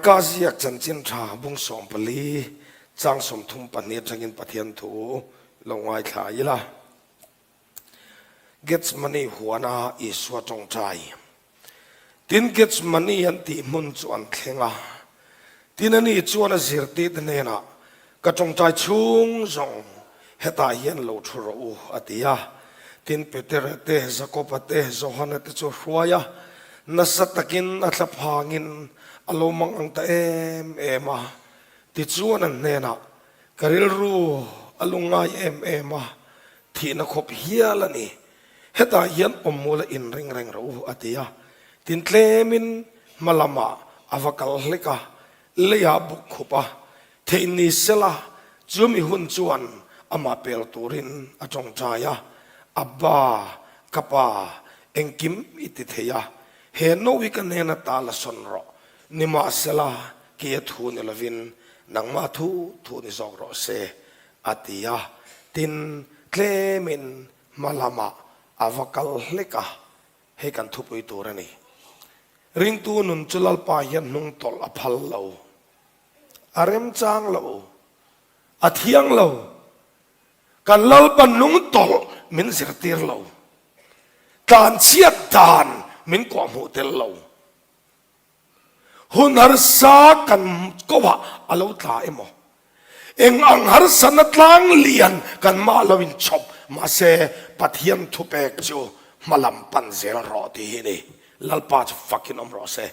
Marka ziak chanchin tha bung 14 chang 32 atangin Pathian thu lo ngaithla ila. Gethsemane huana Isua tawngtai. Tin, Gethsemane an tih hmun chu an thleng a. Tin, ani chuan a zirtirte hnenah, Ka tawngtai chhung zawng hetah hian lo thu rawh u, a ti a. Tin, Petera te, Jakoba te, Johana te chu a hruai a, nasa takin a thla phangin a lo mang ang ta em em a. Tichuan an hnenah, Ka rilru a lungngai em em a, thihna khawp hial a ni. Hetah hian awm mula inring reng rawh u, a ti a. Tin tlemin hma lamah a va kal hlek a, leiah buk khup a, theih ni sela chumi hun chuan amah pel turin a tawngtai a, Abba, ka pa, engkim i ti thei a, he no hi ka hnena ta la sawn rawh, nimahsela kei a thu ni lovin nangmah thu thu ni zawk rawh se, a ti a. Tin, tlemin hma lamah a va kal hlek a, hei kan thupui tur a ni. Ringtu nun chu Lalpa hian hnung tawlh a phal lo, a remchang lo, a thiang lo. Kan Lalpa hnung tawlh min zirtir lo, tlanchhiat dan min kawhhmuh tel lo. Hun harsa kan koah a lo tla emaw? Eng ang harsatna tlang lian kan mah lo inchawp mahse Pathian thupek chu hmalam pan zel rawh tih hi ni. Lalpa chu fakin awm rawh se.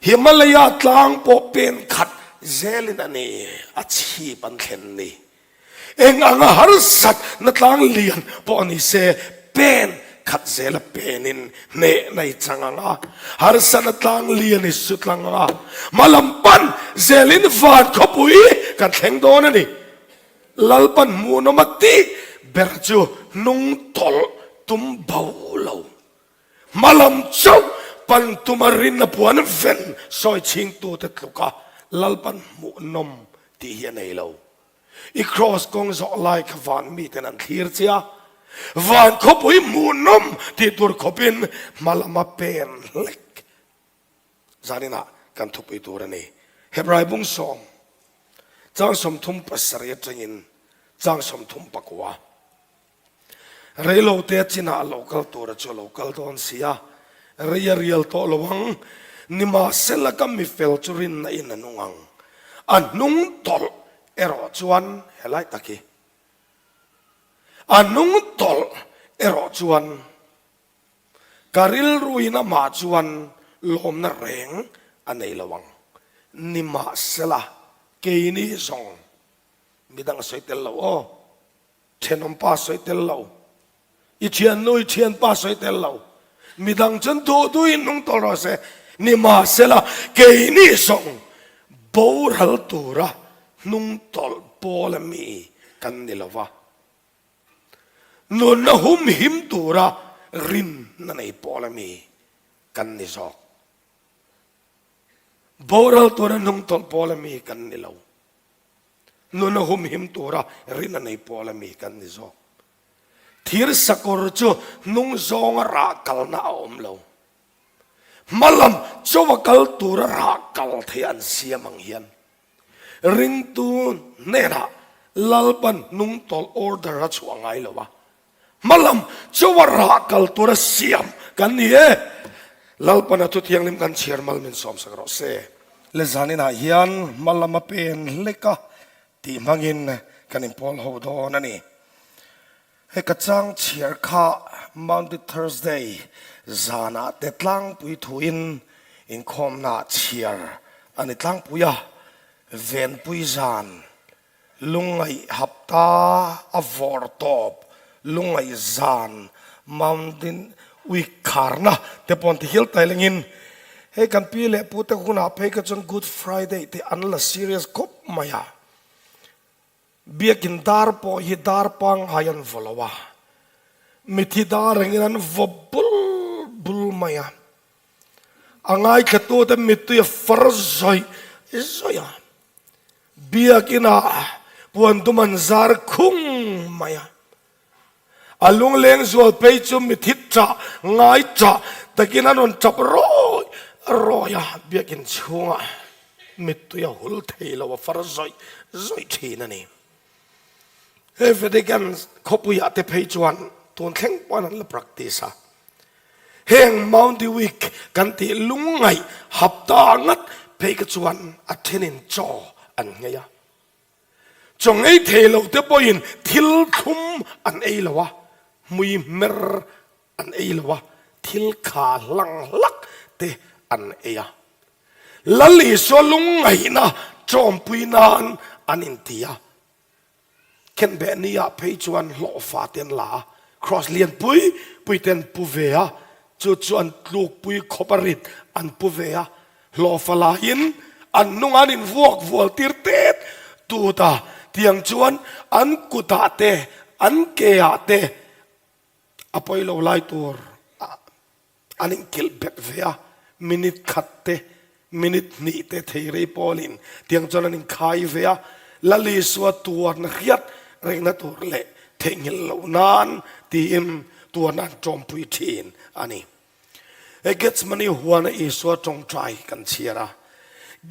Himalaya tlang pawh pen khat zelin a ni a chhip an thlen ni. Eng anga harsat na tlang lian pawh ni se pen khat zela penin hneh nei chang ang a, harsatna tlang lian i su tlang ang a, hmalam pan zelin van khawpui kan thleng dawn a ni. Lalpan hmuhnawm a tih ber chu hnung tawlh tum bo lo. Hmalam chauh pan tuma rinna puan ven sawi chhingtute tluka Lalpan hmuhnawm tih hi a nei lo. I kraws kawng zawh lai kha van miten an thlir che a, van khawpui hmuhnawm tih tur khawpin hma lama pen hlek zaninah kan thupui tur a ni. Hebrai bung sawm, chang 37 atangin chang 39. Reilote chinah a lo kal tura chu a lo kal dawn si a, rei a rial tawh lo ang. Nimahsela ka mifel chu rinna in a nung ang. A hnung tawlh erawh chuan helai tak hi, a hnung tawlh erawh chuan ka rilruin amah chuan lawmna reng a nei lo ang. Nimahsela keini zawng midang a sawi tel lo aw. Thenawmpa sawi tel lo, i thiannu i thianpa sawi tel lo, midang chuan duh duhin hnung tawlh rawh se, nimahsela keini zawng boral tura hnung tawlh pawl a mi kan ni lo va, nunna humhim tura rinna nei pawl a mi kan ni zawk. Boral tura hnung tawlh pawl a mi kan ni lo. Nun a humhim tura rin a nei pawl a mi kan ni zawk. Thir sakawr chu hnung zawnga rah kalna a awm lo. Hmalam chaw a kal tura rah kal thei an siam ang hian ringtu hnenah Lalpan hnungtawlh order a chhuah ngai lo a. Hmalam chaw a rah kal tura siam kan ni e. Lalpan a thu thianghlim kan chhiar mal min sawmsak rawh se. Le zaninah hian hmalam a pen hlek a tih hmangin kan inpawl ho dawn a ni. Hei ka chang chhiar kha Maundy Thursday zanah te tlangpui thuin inkhawmnaah chhiar a ni tlangpui a, Venpui zan Lungngaih hapta a vawr tawp, lungngaih zan, mountain week kharna te pawh an ti hial tai lengin hei kan pi leh pu te hunah phei kha chuan Good Friday te an la serious khawp mai a, biakin dar pawh hi dar pangngai an vaw lo a, mithi dar engin an vaw bul bul mai a, a ngaithlatute mittui a far zawih zawih a. Biakinah puan dum an zar khung mai a, a lungleng zual phei chu mithi ṭah ngai ṭah takin an rawn ṭap rawih A rawi a, biakin chhungah mittui a hul thei lo, a far zawih zawih thin a ni. He Vatican khawpuiah te phei chuan tun thleng pawhin an la practice a. Heng Maundy Week kan tih lungngaih hapta ngat phei kha chuan a thenin chaw an nghei a. Chaw nghei thei lo te pawhin thil thlum an ei lo a, hmui hmer an ei lo a, thil kha hlang hlak te an ei a. Lal Isua lungngaihna tawmpui nan an inti a. Khenbeh ni ah phei chuan hlawhfa te an la a, cross lian pui pui te an pu ve a, chu chu an tluk pui khawp a rit an pu ve a, hlawhfa laiin an hnung an invuak vual tir tet tut a, tiang chuan an kutah te an ke ah te a pawi lo lai tur an inkilh bet ve a, minute khat te, minute hnih te thei rei pawlin tiang chuan an inkhai ve a, Lal Isua tuarna hriat rengna tur leh theihnghilh loh nan tiin tuarna an tawmpui thin a ni. He Gethsemane huana Isua tawngtai kan chhiar a,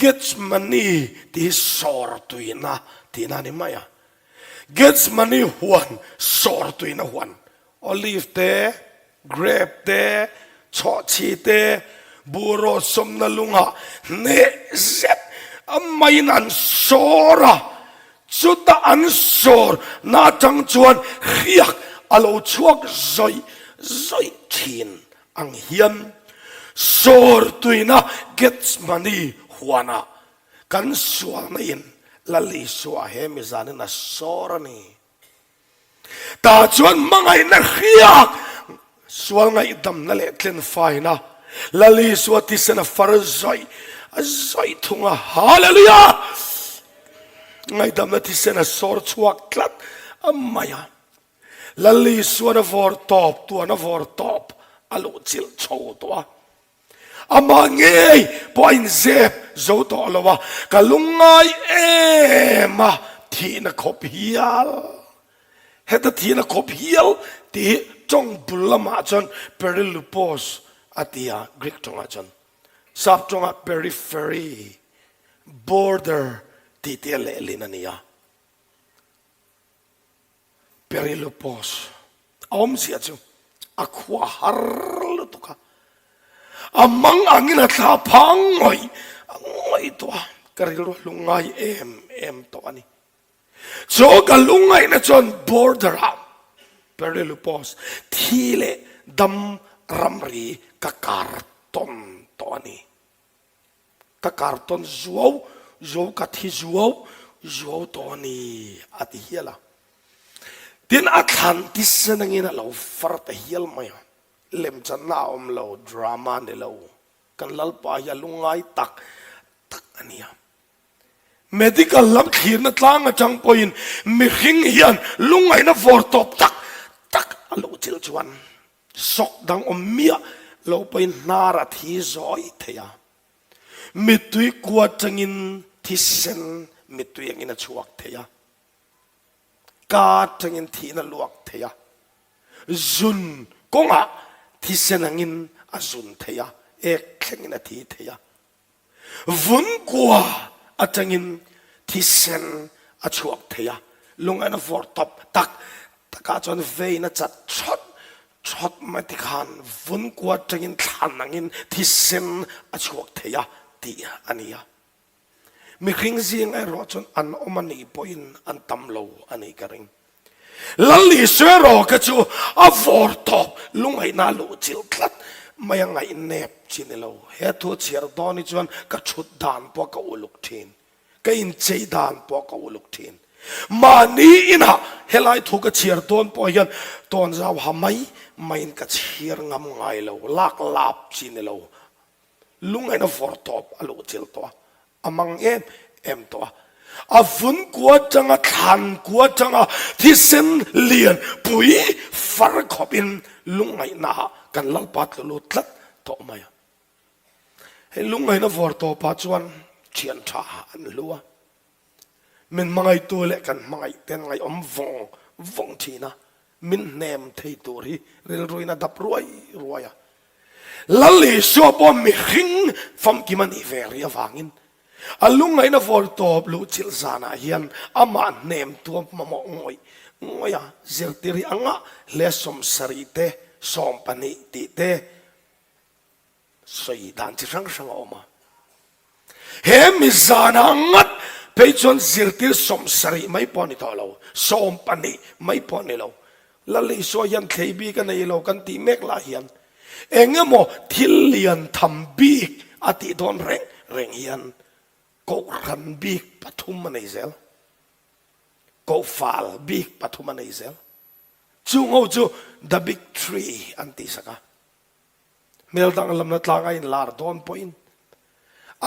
Gethsemane tih hi sawr tuina tihna a ni mai a, Gethsemane huan sawr tuina huan, olive te, Grape te, chhawhchhi te, buhraw sawmna lungah hneh zet a maiin an sawr a, chuta an sawr na atang chuan hriak a lo chhuak zawih zawih thin ang hian sawr tuina Gethsemane huanah kan sualna in Lal Isua he mizanin a sawr a ni. Tah chuan hmangaihna hriak, sual ngaihdamna leh tlenfaina Lal Isua thisen a far zawih a zawih thung a. Hallelujah! Ngaihdamna thisen a sawr chhuak tlat a mai a. Lal Isuan a vawr tawp, tuan a vawr tawp a luh chilh chho tawh a. Amah ngei pawh a inzep zo tawh lo a, ka lungngai em a, thihna khawp hial. Heta thihna khawp hial tih hi tawng bul lamah chuan perilupos a ti a, Greek tawngah chuan. Sap tawngah periphery, border tih te a lehlin a ni a. Perilupos a awmzia chu a khua har lutuk a, a mang angin a thla phang ngawih ngawih tawh a, ka rilru a lungngai em em tawh a ni. Chu ka lungngaihna chuan border ah Perilupos thi leh dam ramri ka kar tawn tawh a ni. Ka kartawn zuau zuau ka thi zuau zuau tawh a ni a ti hial a. Tin a thlan tisen angin a lo far ta hial mai a. Lemchanna a awm lo, drama ni lo. Kan Lalpa hi a lungngai tak tak a nia. Medical lam thlirna tlang atang pawhin mihring hian lungngaihna vawr tawp tak tak a lo chilh chuan Sawk dang awm miah lo pawhin hnar a thi zawi thei a, mittui kua atangin thisen mittui angin a chhuak thei a, ka atangin thihna luak thei a, zun kawngah thisen angin a zun thei a, ek thlengin a thi thei a. Vun kua atangin thisen a chhuak thei a, lungain a vawrh tawp tak takah chuan vein a chat thawt thawt mai tikhan vun kua atangin thlan angin thisen a chhuak thei a tih a ni a. Mihring zing erawh chuan an awm a nih pawhin an tam lo a nih ka ring. Lal Isua erawh kha chu a vawr tawp lungaihna a luh chilh tlat mai a ngaihnep chi ni lo. He thu chhiar dawn hi chuan ka thut dan pawh ka uluk thin, ka inchei dan pawh ka uluk thin. Mahni inah helai thu ka chhiar dawn pawh hian tawnzau ha mai maiin ka chhiar ngam ngai lo, lak lap chi ni lo. Lungaihna vawr tawp a luh chilh tawh a. A mang em em tawh a. A vun kua atanga thlan kua atanga thisen lian pui far khawpin lungngaihna ah kan Lalpa tlu lut tlat tawh mai a. Hei lungngaihna vawr tawpah chuan thian tha an hlu a. Min hmangaihtu leh kan hmangaih ten ngaihawm vawng vawng thin a. Min hnem thei tur hi rilruin a dap ruai ruai a. Lal Isua pawh mihring famkim a nih ve rih avangin a lungngaihna vawl tawp luh chilh zanah hian amah hnem tuam mamawh ngawih ngawih a zirtir hi a ngah hle 70 te 20 tih te sawi dan chi hrang hrang a awm a. He mi zanah ngat phei chuan zirtir 70 mai pawh a ni tawh lo, 20 mai pawh a ni lo. Lal Isua hian thlei bik a nei lo kan tih mek lah hian eng emaw thil lian tham bik a tih dawn reng reng hian kohhran bik pathum a nei zel. Kohfal bik pathum a nei zel. Chung ho chu the big three an tihsak a. Hmel danglamna tlang a inlar dawn pawhin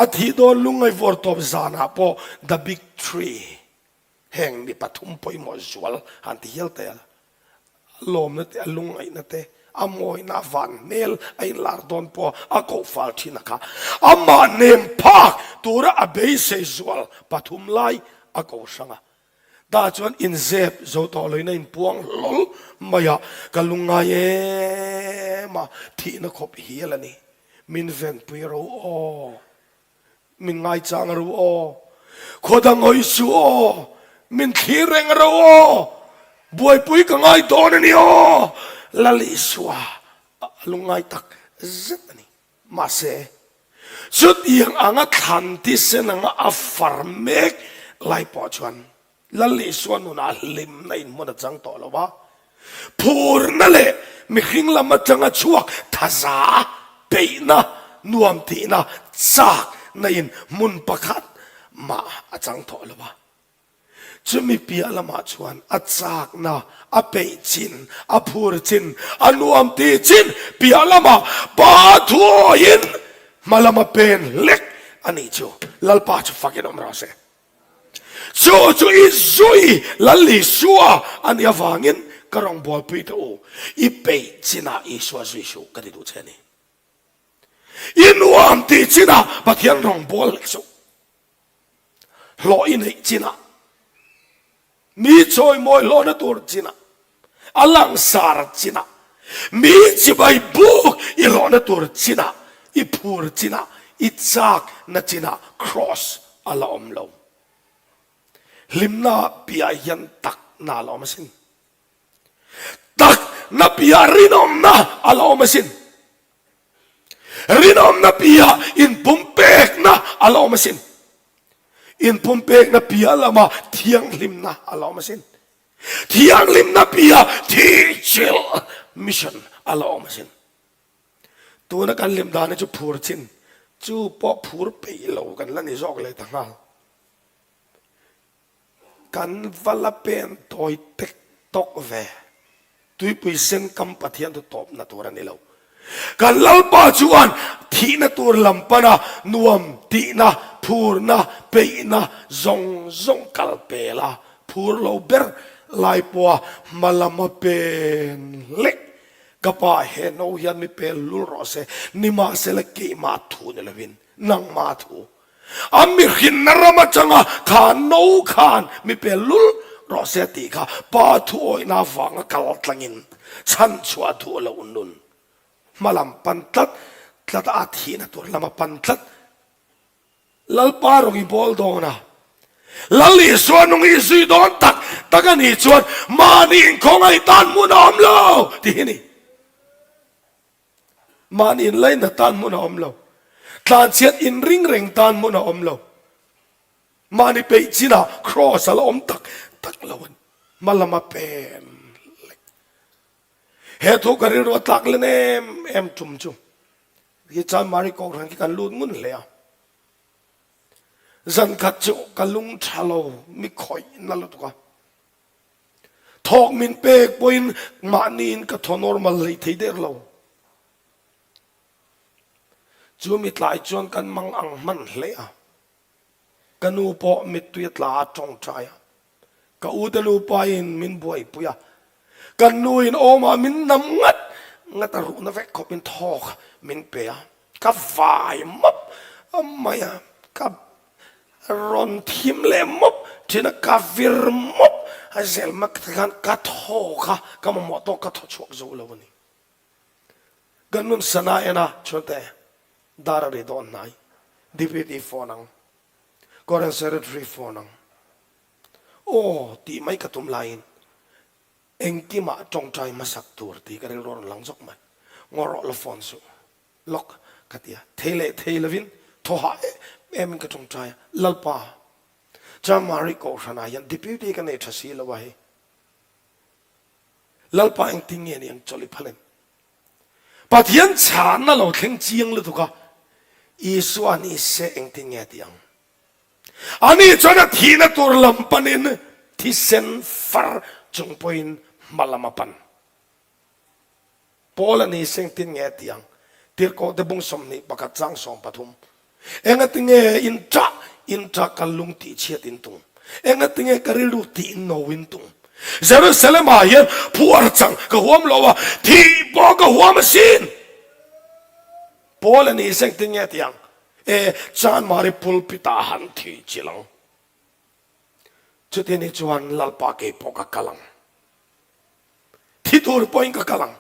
a thih dawn lungngai vawr tawp zanah pawh the big three heng mi pathum pawimawh zual han ti hial teh a, a lawmna te, a lungngaihna te, a mawina, a van hmel a inlar dawn pawh a koh fal thin a kha. Amah nem phak tura a beisei zual pathum lai a ko hrang a. Tah chuan inzep zo tawh loin a inpuang hlawl mai a, ka lungngai em a, thihna khawp hial a ni. Min venpui ro aw, min ngaichang ro aw, khaw dang hawi suh aw, min thlir reng ro aw, buaipui ka ngai dawn a ni aw, Lal Isua a lungngai tak zet a ni. Mahse, chutiang anga thlan thisen anga a far mek lai pawh chuan Lal Isua nunah hlimna in hmun a chang tawh lo a, phurna leh mihring lam atanga chhuak thaza peihna, nuam tihna, chakna in hmun pakhat mah a chang tawh lo a. Chumi piah lamah chuan a chakna, a peih chin, a phur chin, a nuam ti chin piah lamah Pa thuawiin hma lama pen hlek a nih chu. Lalpa chu fakin awm rawh se. Chu chu i zui Lal Isua a nih avangin ka rawngbawlpui teh u, i peih chinah Isua zui suh ka ti duh che a ni. I nuam ti chinah Pathian rawngbâwl hlek suh. Hlawh i neih chinah, mi chawimawi hlawhna tur chinah, a langsar chinah, mi chibai buk i hlawhna tur chinah, i phur chinah, i chakna chinah Kraws a la awm lo. Hlimna piah hian takna a la awm asin. Takna piah rinawmna a la awm asin. Rinawmna piah inpumpekna a la awm asin. Inpumpekna piah lama thianghlimna a la awm asin. Thianghlimna piah thihchilh mission a la awm asin. Tuna kan hlim dan hi chu phur chin, chu pawh phur peih lo kan la ni zawk leh ta nghal. Kan va la pen tawi tek tawk ve. Tuipui sen kam Pathian chu tawpna tur a ni lo. Kan Lalpa chuan thihna tur lam pana nuam tihna, phurna, peihna zawng zawng kal pel a, phur lo ber lai pawha hma lama pen hlek. Ka pa he no hian mi pel lul rawh se, nimahsela keimah thu ni lovin nangmah thu. A mihrinna ram atanga kha no khan mi pel lul rawh se tih kha Pa thuawihna avanga kal tlangin chhanchhuah duh loh nun hmalam pan tlat tlat a thihna tur lama pan tlat Lalpa rawng i bawl dawn a, Lal Isua nung i zui dawn tak tak a nih chuan mahni inkhawngaih tan hmun a awm lo tih hi a ni. Mahni inlaina tan hmun a awm lo. Tlanchhiat inring reng tan hmun a awm lo. Mahni peih chinah kraws a la awm tak tak lo a ni. Hma lama pen lek. He thu ka rilru a tlak len em em tum chu hi Chanmari Kohhran khi kan lut ngun hle a. Zan khat chu ka lung tha lo mi khawih na lutuk a. Thawk min pek pawhin mahniin ka thaw normal hlei thei der lo. Chu mi tlai chuan kan mang ang hman hle a. Ka nu pawh mittui a tla a tawngtai a. Ka u te nupa in min buaipui a. Kan nu in awmah min nam ngat ngat a ruhna vek khawp in thawk min pe a. Ka vai mawp mai a. Ka Rawn thim leh mawp thin a, ka vir mawp a zel mak te khan ka thaw kha ka mamawh tawk ka thaw chhuak zo lo a ni. Kan nun sana en a, chhunte dar a ri dawn hnai. Deputy phone ang, Current Secretary phone ang. Aw tih mai ka tum laiin engkimah tawngtai hmasak tur tih ka rilru a rawn lang zawk mai. Ngaw rawh la phone suh lawk ka ti a, thei leh thei lovin thaw hah em emin ka tawngtai a, Lalpa, Chanmari Kohhranah hian Deputy ka nei tha si lo a hei. Lalpa engtin nge ni ang chawlh i phal em? Pathian chhanna lo thleng chiang lutuk a, Isua ni se engtin nge ti ang? Ani chuan a thihna tur lam panin thisen far chung pawhin hma lam a pan. Paul a ni se engtin nge ti ang? Tirhkoh te bung 21 chang 13. Engatinge in ṭah in ṭah ka lung tih chhiat in tum? Engatinge ka rilru tih in no in tum? Jerusalem ah hian phuar chang ka huam lo a, thih pawh ka huam asin! Paul a ni se engtin nge ti ang? E, Chanmari pulpit ah han thih chilh ang. Chuti ni chuan Lalpa kei pawh ka kal ang. Thi tur pawhin ka kal ang.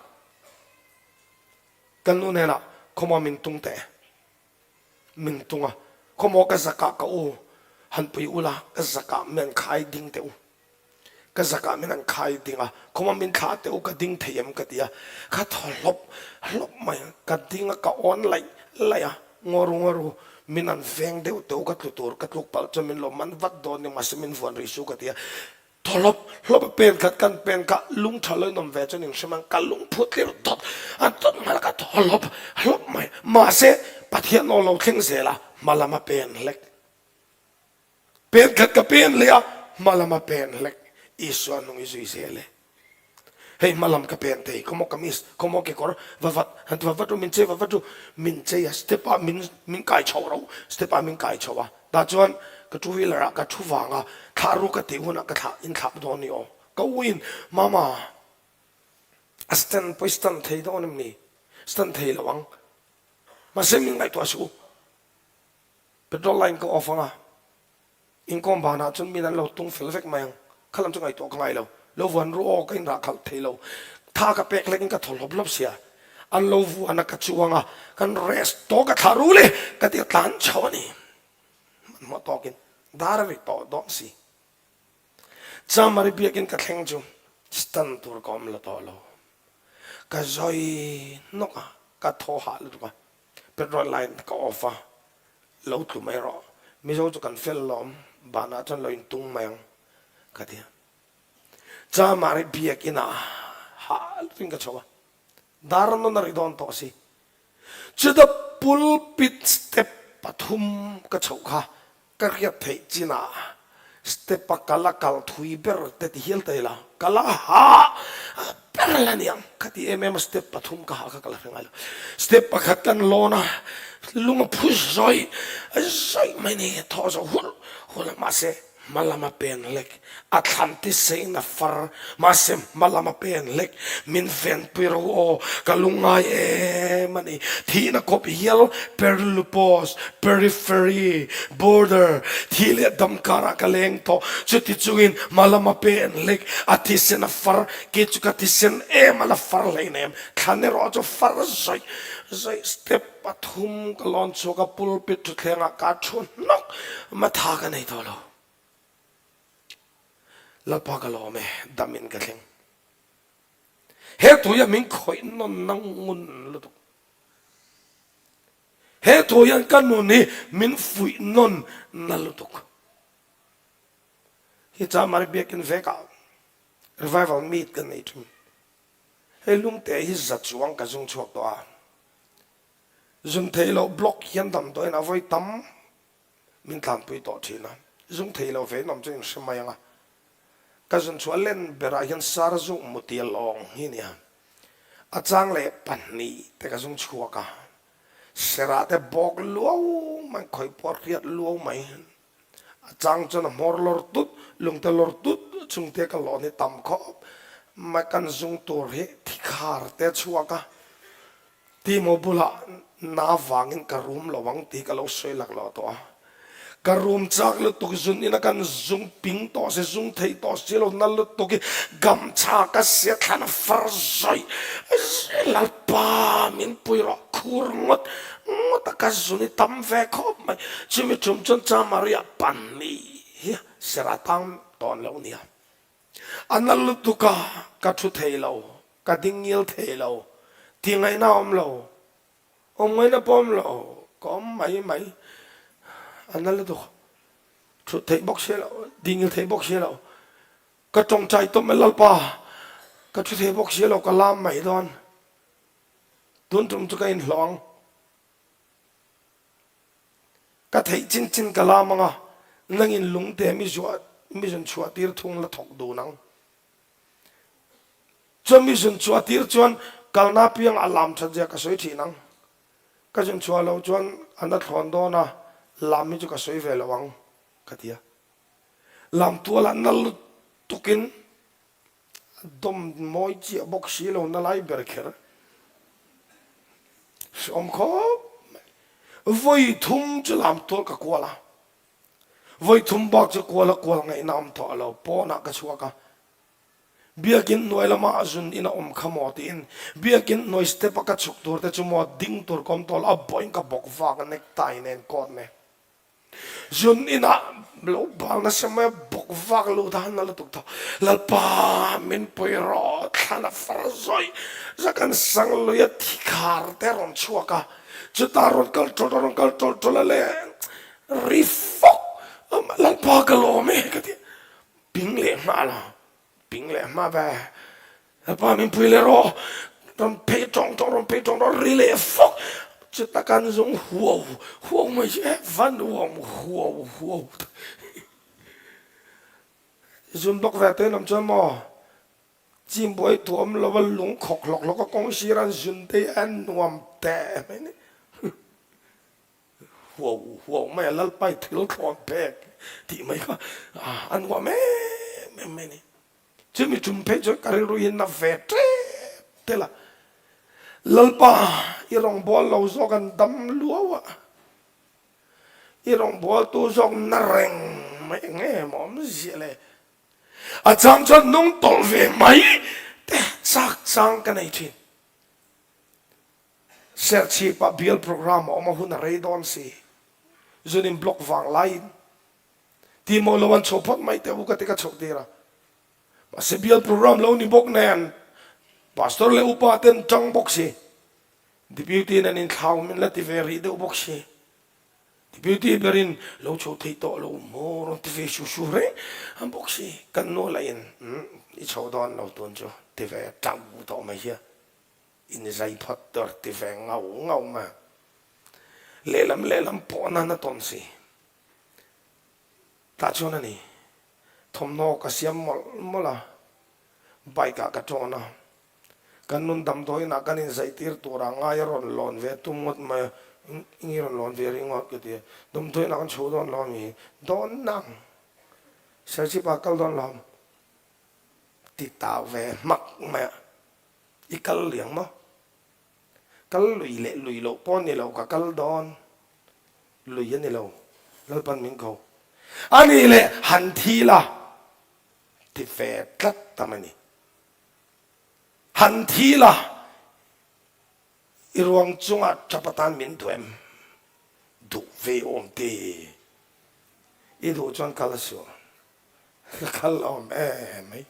Kan nu hnenah, Khawmaw min tung teh. Min tung a, Khawmaw ka zakah ka u han pui ula, ka zakah min an khai ding teh u. Ka zakah min an khai ding a, Khawmaw min thlah teh u, ka ding thei em ka ti a. Ka thaw hlawp hlawp mai a, ka ding a, ka awn laih laih a, Ngaw ru ngaw ru, min an veng deuh teh u, ka tlu tur, ka tluk palh chuan min lo man vat dawn nia, mahse min vuan rih su ka ti a. Thaw hlawp hlawp a pen khat kan pen kha lung tha lo in awm ve chuan in hrim ang ka lung phu tlir dawt a dawt nghal ka thaw hlawp hlawp mai mahse Pathian aw lo thleng zel a hma lam a pen hlek pen khat ka pen leh a hma lam a pen hlek Isua nung i zui zel e hei hma lam ka pen thei khawmaw kamis khawmaw kekawr va vat han ti va vat ru min chei va vat ru min chei a step ah min min kai chho ro step ah min kai chho a Tah chuan ka two wheeler ah ka thu vang a, thlah ru ka tih hunah ka thlah in thlah dawn ni aw. Ka u in, Mama, a stand pawh i stand thei dawn em ni? Stand thei lo ang. Mahse min ngaihtuah suh u. Petrol line ka off ang a, inkhawm banah chuan min an lo tung fel vek mai ang. Kha lam chu ngaihtuah ka ngai lo. Lo vuan ru aw, ka inrah khalh thei lo. Tha ka pek hlekin ka thaw hlawp hlawp sia. An lo vuan a, ka chuang a, kan rest tawh ka thlah ru le ka ti a, tlan chho a ni. Hmanhmawh tawkin dar a ri tawh dawn si. Chamari biakin ka thleng chu stand tur ka awm la tawh lo. Ka zawi hnawk a, ka thaw hah lutuk a, petrol line ka off a, lo tlu mai rawh. Mizo chu kan fel lawm, banah chuan lo intung mai ang ka ti a. Chamari biakin ah hah lutukin ka chho a, dar nawn a ri dawn tawh si. Chuta pulpit step pathum ka chhoh kha ka hriat theih chinah step a kal a kal thui ber te ti hial ta ila, kal a hah ber la niang ka ti em em a, step pathum ka hah kha ka la hre ngai lo. Step pakhat kan lawn a, lung a phu zawih zawih mai ni, thaw zawh hulh hulh a mahse Hma lama pen hlek, a thlan ti sein a far, mahse hma lama pen hlek, min venpui ro aw, ka lungngai em a ni. Thihna kawp hial, perilupos, periphery, border, thih leh dam karah ka leng tawh, chuti chungin hma lama pen hlek, a thisen a far, kei chu ka thisen em a la far hleinem, thlan erawh chu far zawih zawih step. Pathum ka lawn chhuak a, pulpit thutthlengah ka thu hnawk, matha ka nei tawh lo. Lalpa ka lawm e, damin ka thleng. He thu hian min khawih nawn na ngun lutuk. He thu hian ka nun hi min fuih nawn na lutuk. Hi Chamari biakin vekah revival meet kan nei thin. Hei lungte hi za chuang ka zung chhuak tawh a, zung thei loh block hian damdawiin a vawi tam min tlanpui tawh thin a, zung thei loh ve in awm chu in hre mai ang a, ka zun chhuah len berah hian sar zung mutia lawng hi nia, a chang leh pahnih te ka zung chhuak a, serah te bawk luau mai, khawih pawh riat luau mai. A chang chuan a hmawr lawr tut, lungte lawr tut chungte ka lawn hi tam khawp mai. Kan zung tur hi thikhar te a chhuak a, Timo bulah na vangin ka rum lo ang tih ka lo sawi laklawh tawh a. Ka rum chak lutuk zun ina kan zung ping tawh si, zung thei tawh si lo na lutuk hi gamchha ka sia thlan a far zawih zawih Lalpa. min pui rawh khur ngawt ngawt a ka zun i tam ve khawp mai. Chumi tum chuan Chamaria pan ni hi sera tang tawn loh nia. A na lutuk a, ka thu thei lo, ka ding ngil thei lo, ti ngaihna a awm lo, awm ngaihna pawh awm lo, ka awm mai mai. A na lutuk, thut theih bawk si lo, ding ngil theih bawk si lo. Ka tawngtai tawp mai Lalpa, ka thu thei bawk si lo, ka lam mai dawn. Tun tum chu ka inhlawh ang. Ka theih chin chin ka lam ang a, nangin lungte mi zuah mi zun chhuah tir thung la thawk dun ang. Chuan mi zun chhuah tir chuan kalna piang a lam that zia ka sawi thin ang. Ka zun chhuah loh chuan a na thlawn dawn a, lam hi chu ka sawi ve lo ang ka ti a. Lamtual ah na lutuk in a dawm mawi chiah bawk si lo na lai ber kher hreawm khawp mai. Vawi thum chu lamtual ka kual a, vawi thum bak chu kual a kual ngaihna awm tawh lo, pawnah ka chhuak a, Biakinn hnuai lama a zun in a awm kha maw tiin Biakinn hnuai step a ka chhuk tur te chu maw ding tur ka awm tawh lo, a bawhin ka bawk vak a necktie nen coat nen. Zun inah lo bal nasa mai a, bawk vak lut a han na lutuk tawh. Lalpa min pui rawh, thlan a far zawih zawih kan sang lui a thi khar te a rawn chhuak a, chutah a rawn kal tawlh a rawn kal tawlh tawlh a le ri fawk Lalpa ka lawm e ka ti a, ping leh nghal a. Ping leh hma ve. Lalpa min pui leh rawh. Rawn phei tawng tawng rawn phei tawng tawng ri leh fawk. Chuta kan zung huau huau mai chu e va nuam huau huau. Zun bawk ve te awm chuan maw chim buai tuam lova lung khawk hlawk hlawk a kawng sir an zun te hi a nuam teh mai ni. Huau huau mai a Lalpai thil thlawn pek tih mai kha a nuam em em mai a ni. Chumi tum phei chuan ka rilru hi na ve tep tel a, Lalpa i rawngbâwl lo zawk an dam luau a, i rawngbâwltu zawk na reng mai eng em awm ziah le. A chang chuan nung tawlh ve mai te chak chang ka nei thin. Serchhip ah bial program a awm a hun a rei dawn si. Zun in block vang laiin ti maw lo an chho phawt mai teh u ka ti ka chhoh tir a. Mahse bial program lo ni bawk nen pastor leh upa ten tang bawk si. Deputy nen inthlau min la ti ve rih deuh bawk si. Deputy berin lo chho thei tawh lo maw rawn ti ve su su reng an bawk si. Kan nu lah in i chho dawn lo tun chu ti ve tang tawh mai hian. In zai phawt tur ti ve ngau ngau ma. Lehlam lehlam pawh nan a tawn si. Tah chuan a ni. Thawmhnaw ka siam mawlh mawlh a, bike ah ka tawn a. Kan nun damdawiin ah kan in zai tir tur ah ngai a rawn lawn ve tum ngawt mai a, eng i rawn lawn ve ringawt ka ti a. Damdawiin ah kan chho dawn lo a mi? Dawn nang. Serchhip ah kal dawn lo. Ti tau ve hmak mai a. I kal liang maw? Kal lui leh lui loh pawh ni lo, ka kal dawn. Lui a ni lo, Lalpan min ko. A nih leh han thi la, ti ve tlat tam a ni. Han thi la, i ruang chungah tap atan min duh em? Duh ve awm ti. I duh chuan kal suh. Ka kal awm em mai.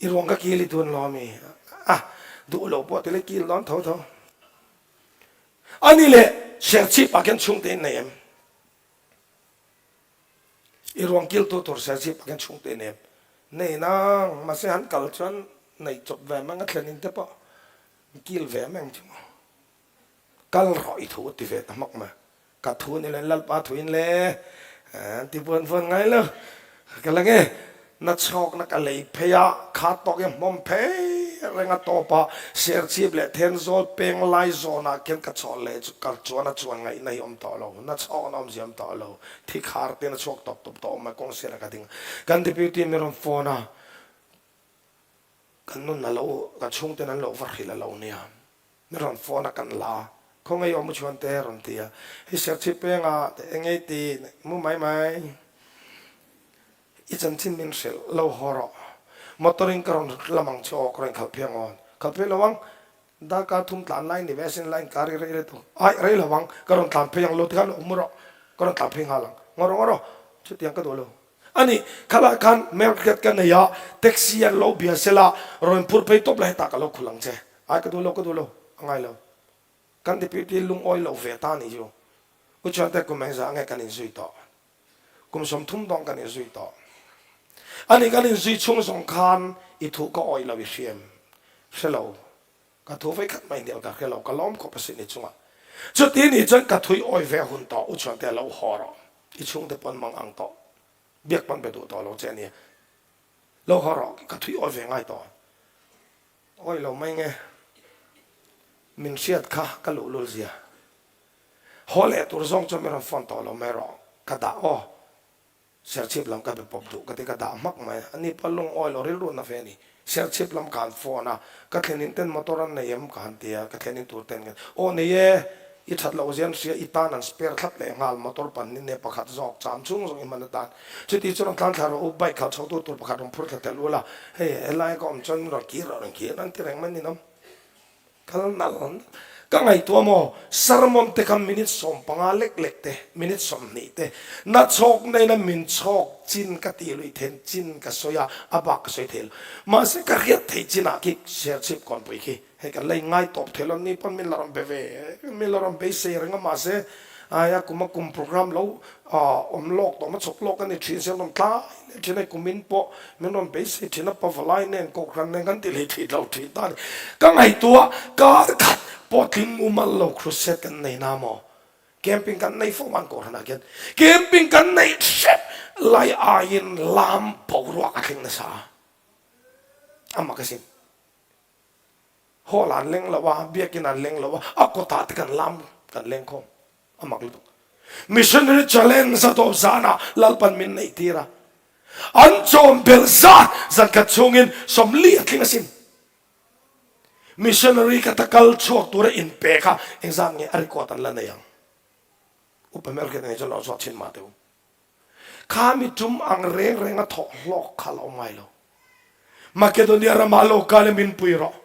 I ruang ka kil i dun lo ami? A, duh lo pawh tile kil dawn tho tho. Ani leh Serchhip ah khian chhungte in nei em? I ruang kil tu tur Serchhip ah khian chhungte in nei em? Nei nang, mahse han kal chuan nei chawp ve mang a thlen in te pawh kil ve mang chu maw. Kal rawh i thu a ti ve ta hmak mai. Ka thu ni le Lalpa thu in le an ti buan buan ngai lo. Ka la nge na chhawk na ka lei phei a, kha tawk i hmawm phei reng a tawp a, Serchhip leh Thenzawl peng lai zawn ah khian ka chawlh leh chu ka chuan a chuan ngaihna hi awm tawh lo, na chhawk na awmzia awm tawh lo, thi khar te na chhuak tawp tawp tawh mai kawng sirah ka ding a. Kan deputy mi rawn phone a, kan nun a lo, kan chhungten an lo va hrilh a lo nia. Ni rawn phone a kan la a, Khawngaih awm u chuan te rawn ti a, hei Serchhip penga te eng ei ti mu mai mai i chanchin min hrilh lo haw rawh, motor in ka rawn lam ang chu aw ka rawn khalh phei ang aw, khalh phei lo ang. Darkar thum tlan lai ni ve asin line kar i rei le tawh. Aih rei lo ang, ka rawn tlan phei ang lo tikhan awm rawh, ka rawn tlan phei nghal ang. Ngaw rawh ngaw rawh, chutiang ka duh lo. A nih, khalai khan hmelhriat ka nei a, taxi an lo bia sela, rawn phur phei tawp la hetah ka lo khul ang che. Aih ka duh lo, ka duh lo, a ngai lo. Kan deputy lungawi lo ve ta nih chu. U Chuante kum engzah nge kan inzui tawh? Kum 30 dawng kan inzui tawh. Ani kan inzui chhung zawng khan i thu ka awih lo i hriam hre lo. Ka thu vei khat mai hnial ka hre lo, ka lawm khawp asin i chungah. Chuti ni chuan ka thui awih ve hun tawh, U Chhuante lo haw rawh, i chhungte pawn mang ang tawh, biak pawn be duh tawh lo che ania. Lo haw rawh, ka thui awih ve ngai tawh. Awih lo mai nge, min hriat kha ka luhlul zia. Haw leh tur zawng chuan min rawn phone tawh lo mai rawh, ka dah aw. Serchhip lam ka be pawp duh ka ti ka dah hmak mai. Ani pawh lungawi lo rilru na ve a ni. Serchhip lam ka han phone a, ka thlenin ten motor an nei em ka han ti a, ka thlenin tur ten ka ti. Aw nei e, i that loh zian hria i tan an spare thlap leh nghal motor pahnih nge pakhat zawk cham chhung zawng i hman atan. Chuti chu rawn tlan thla rawh u, bike khalh chho tu tur pakhat rawn phur thla tel ula, hei helai ka awm chuan min rawn kir rawh rawn kir an ti reng mai ninawm. Kal nal ka ngaihtuah maw? Sermon te kha minute 15 lek lek te, minute 20 te, na chhawk nena min chhawk chin ka tih luih then chin ka sawi a, a bak ka sawi thei lo. Mahse ka hriat theih chinah khi Serchhip kawnpui khi hei kan la inngai tawp thei lo, ni pawn min la rawn be ve, min la rawn beisei reng a mahse aia kum a kum program lo awm lawk tawh hmachhawp lawk a ni thin sia rawn tlai leh thin a, kumin pawh min rawn beisei thin a, pavalai nen kohhran nen kan ti leh thih lo thin ta a ni. Ka ngaihtuah kar khat pawh tling mumal lo crusade kan nei na maw? Camping kan nei fo man kohhranah khian camping kan neih hrep lai aiin lam boruak a thleng nasa a, a mak asin. Hall ah an leng lo a, biakin ah an leng lo a, a kawtah te kan lam kan leng khawm. A mak lutuk. Missionary challenge a tawp zanah Lalpan min neih tir a. An chawm belh zat zan khat chhungin 40 a tling asin. Missionary ka ta kal chhuak tura inpe kha engzat nge a record an la nei ang. Upa hmelhriat nei chuan lo zawt thin mah teh u. Kha mi tum ang reng reng a thawh hlawk kha la awm ngai lo. Makedonia ramah lo kal in min pui rawh.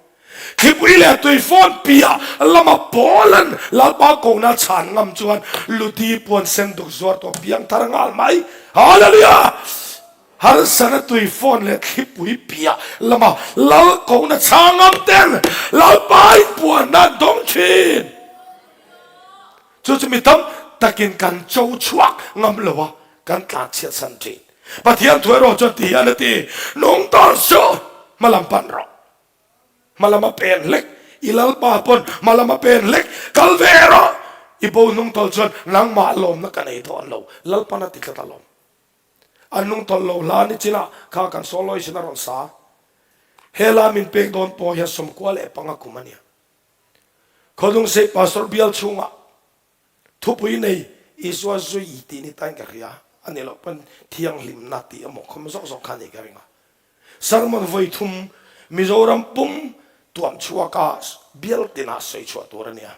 Thlipui leh tuifawn piah lama Paula'n Lalpa kohna chhan ngam chuan Ludi puan sen duk zuar tawh piang thar nghal mai. Hallelujah! Harsana tuifawn leh thlipui piah lama Lal kohna chhang ngam ten Lalpa in puanna an dawng thin. Chu chu mi tam takin kan cho chhuak ngam lo a, kan tlan chhiat san thin. Pathian thu erawh chuan ti hian a ti, Nung tawn suh, hmalam pan rawh. Hmalam a pen hlek, i Lalpa pawn hmalam a pen hlek, kal ve rawh. I bo hnung tawlh chuan nangmah lawmna ka nei dawn lo, Lalpan a ti tlat alawm. A hnung tawlh lo hla ni chinah kha kan soloist in a rawn sa. He la min pek dawn pawh hian 95 kum a nia. Khawdungsei Pastor bial chhungah thupui nei Isua zui tih ni tain ka hria a nih loh pawn thianghlimna tih emaw khawm zawk zawk kha a nih ka ring a. Sermon vawi thum Mizoram pum tuam chhuaka bial tinah sawi chhuah tur a nia.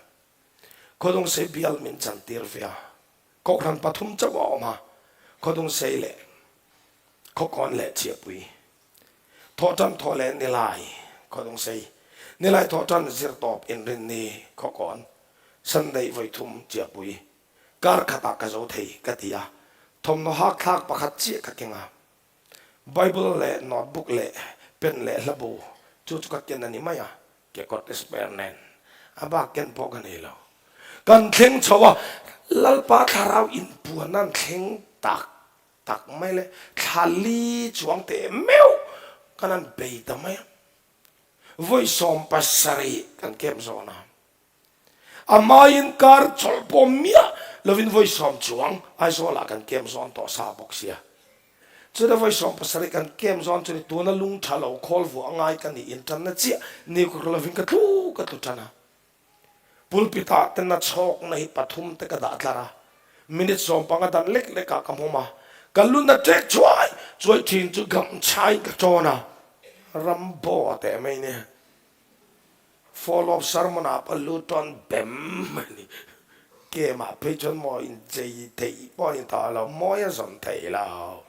Khawdungsei bial min chantir ve a, Kohhran pathum chauh a awm a, Khawdungsei leh Khawkawn leh Chiahpui. Thawhtan thawh leh Nilai Khawdungsei Nilai thawhtan zirtawp inrinni Khawkawn Sunday vawi thum Chiahpui kar khatah ka zo thei ka ti a, thawmhnaw hak thlak pakhat chiah ka keng a, Bible leh notebook leh pen leh hlabu chu chu ka ken a ni mai a, kekawrte spare nen a bak ken pawh ka nei lo. Kan thleng chho a, Lalpa thlarau inpuan an thleng tak tak mai le, thla li chuang teh meuh kan han bei ta mai a, vawi 70 kan camp zawn a, a hmaiin kar chawlh pawh miah lovin vawi 10 chuang Aizawlah kan camp zawn tawh sa bawk sia. Chuta vawi 70 kan camp zawn chu ni tuna lung tha lo khawl vuah ngai ka nih intanna chiah ni kur lovin ka tlu ka tlu tan a. Pulpit ah te na chhawkna hi pathum te ka dah tlar a, minute 15 dan lek lek ah ka hmawm a, ka lu na ṭek chuai chuai ṭhin chu gamchhaiin ka ṭawn a, ram baw a teh mai nia. Follow up sermon ah pawh lu ṭawn bem mai ni. Game ah phei chuan maw inchei theih pawh a ni tawh lo, mawi a zawn theih lo.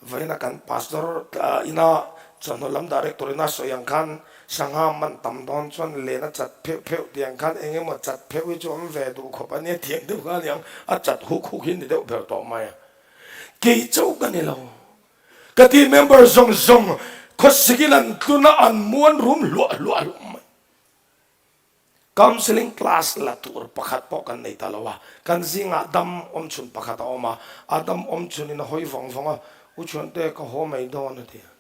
Vawiina kan pastor ina. Chawhnu lam director in a sawi ang khan sangha man tam dawn chuan len a chat pheuh pheuh tih ang khan eng emaw chat pheuh hi chu awm ve duh khawp a nia thiam deuh kha a niang a chat huk huk hi ni deuh ber tawh mai a. Kei chauh ka ni lo. Ka team member zawng zawng khawsik in an tlun a an muan rum hluah hluah hlawm mai. Counselling class la tur pakhat pawh kan nei ta lo a, kan zingah dam awm chhun pakhat a awm a, a dam awm chhunin a hawi vawng vawng a, U Chhuante ka haw mai dawn a ti a,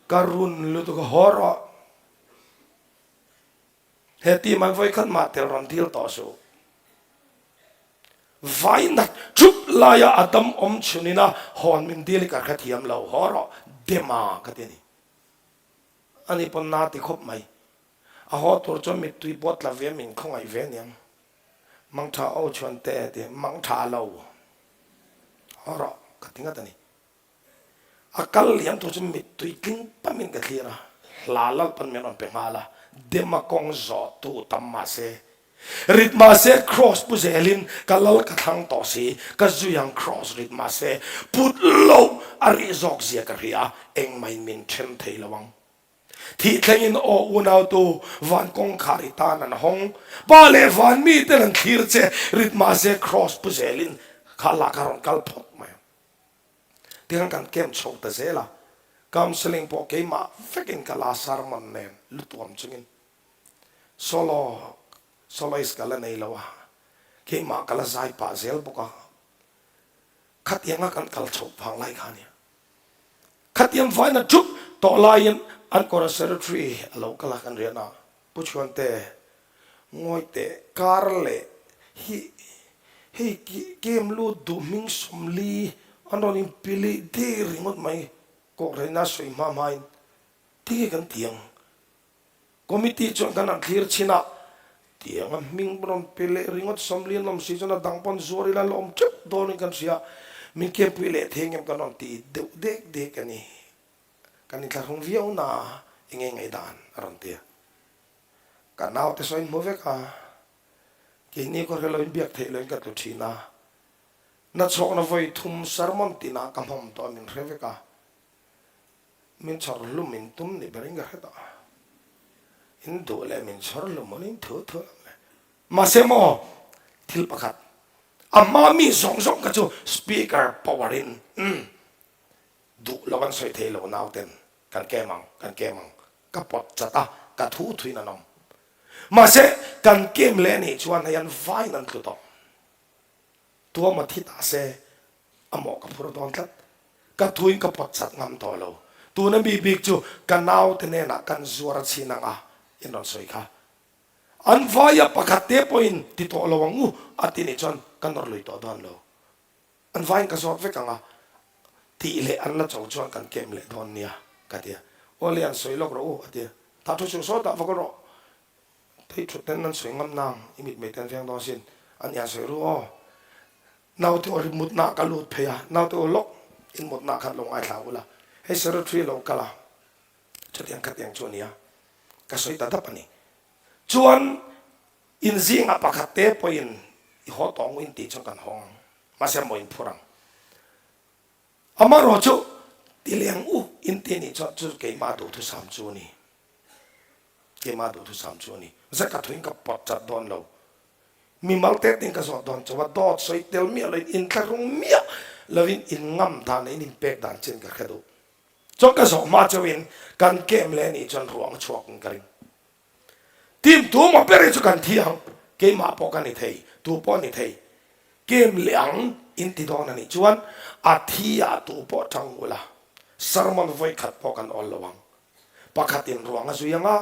ka run lutuk a, haw rawh, he team an vawikhat mah tel rawn dil tawh suh. Vai nat thup laia a dam awm chhunin a hawn min dil hi ka hrethiam lo, haw rawh, Dema ka ti a ni. Ani pawn na ti khawp mai. A haw tur chuan mittui pawh tla ve min khawngaih ve aniang. Mangtha aw chuan te a ti, mangtha lo. Haw rawh ka ti ngat a ni. A kal liam tur chu mittui tling pamin ka thlir a, hla lalpan min rawn pe nghal a, Dema kawng zawh tu tam mah se, rit mah se Kraws pu zelin ka lal ka thlang tawh si, ka zui ang Kraws rit mah se, put loh a rih zawk zia ka hria, engmahin min then thei lo ang. Thih thlengin aw unautu van kawngkhar i tan an hawng. Pa leh van mi ten an thlir che rit mahse Kraws pu zelin kha lah kha rawn kal phawt mai ang. Tikhan kan camp chho ta zel a, counselling pawh keimah vekin ka la sermon nen lutuam chungin solo soloist ka la nei lo a, keimah ka la zai pah zel bawk a, khatianga kan kal chhoh vang lai kha ania. Khatiang vaina thup tawh laiin an kawra secretary a lo kal a kan rian a, Pu Chhuante, ngawi teh kar leh hi hei game lut duh hming 40 an rawn inpilih dir ringawt mai kawhreina sawi hma hmain tinge kan ti ang? Committee chuan kan han thlir chhin a, tiang a hming rawn pe leh ringawt 40 an awm si chuan a dang pawn zuar ila la awm teuh dawnin kan hria, min kempui leh thei ngem kan rawn ti deuh dek dek a ni. Kan inthlahrung viau na eng nge ngaihdan a rawn ti a. Ka naute saw in hmu vek a, keini khaw hre loin biak theih loin ka tlu thin a, nachhawkna vawi thum sermon tinah ka hmawm tawh a min hre vek a. Min chhawr hlum in tum ni berin ka hre tawh. In duh leh min chhawr hlum awnin thu thu lam le. Mahse maw thil pakhat a hma mi zawng zawng kha chu speaker power in umm duh lo an sawi thei lo nauten kan kem ang kan kem ang ka pawt chat a ka thu thuin an awm. Mahse kan kem leh anih chuan hei an vain an tlu tawh. Tuama thi ta se a mawh ka phur dawn tlat. Ka thuin ka pawt chat ngam tawh lo. Tuna mi bik chu ka naute hnenah kan zuar a chhin ang a, in rawn sawi kha. An vaia pakhat te pawhin ti tawh lo ang u a ti nih chuan ka nawr lui tawh dawn lo. An vaiin ka zawt vek ang a, tih leh an la cho chuan kan kem leh dawn nia ka ti a. Aw le an sawi lawk rawh u a ti a. Tah thu suh sawtah va ka rawh. Thei thut ten an sawi ngam nang i mitmei ten veng dawn sin an ian sawi ru aw. Naute aw ri mutna ka lut phei a, naute aw lawk in mutna khan lo ngaithla ula, hei secretary lo kal a, chutiang khatiang chu a nia, ka sawi ta dap a ni. Chuan in zingah pakhat te pawhin i haw tawng u in tih chuan kan hawng ang, mahse maw in phur ang. Amaherawhchu ti leng u in ti nih chuan chu keimah duhthusam chu a ni. Keimah duhthusam chu a ni. Zet ka thuin ka pawt chat dawn lo. Mimal te tin ka zawh dawn chauh a, dawt sawi tel miah loin inthlahrung miah loin in ngam dan leh in inpek dan chin ka hre duh. Chuan ka zawh hma chauhin kan kem leh anih chuan ruang a chhuak in ka ring. Team tu maw ber hi chu kan thi ang, keimah pawh ka ni thei, tu pawh ni thei. Kem leh ang in ti dawn anih chuan a thi ah tu pawh tang ula, sermon vawi khat pawh kan awl lo ang. Pakhatin ruang a zui ang a,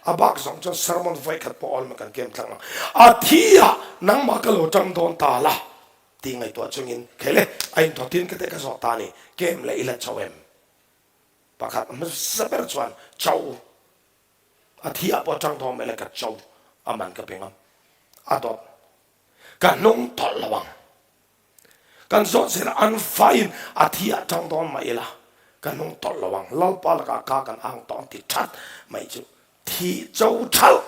a bak zawng chuan sermon vawikhat pawh awlma kan kem tlang ang. A thi ah nangmah ka lo tang dawn ta la tih ngaihtuah chungin khele a inthawtin ka te ka zawh ta a ni, kem leh ila cho em? Pakhat hmasa ber chuan cho, a thi ah pawh tang dawn mai la ka cho, a man ka pe ngam, a dawt ka hnung tawlh lo ang. Kan zawh zel a, an faiin a thi ah tang dawn mah ila ka hnung tawlh lo ang, Lalpa lakah ka kan ang tawh ang ti that mai chu thih cho thalh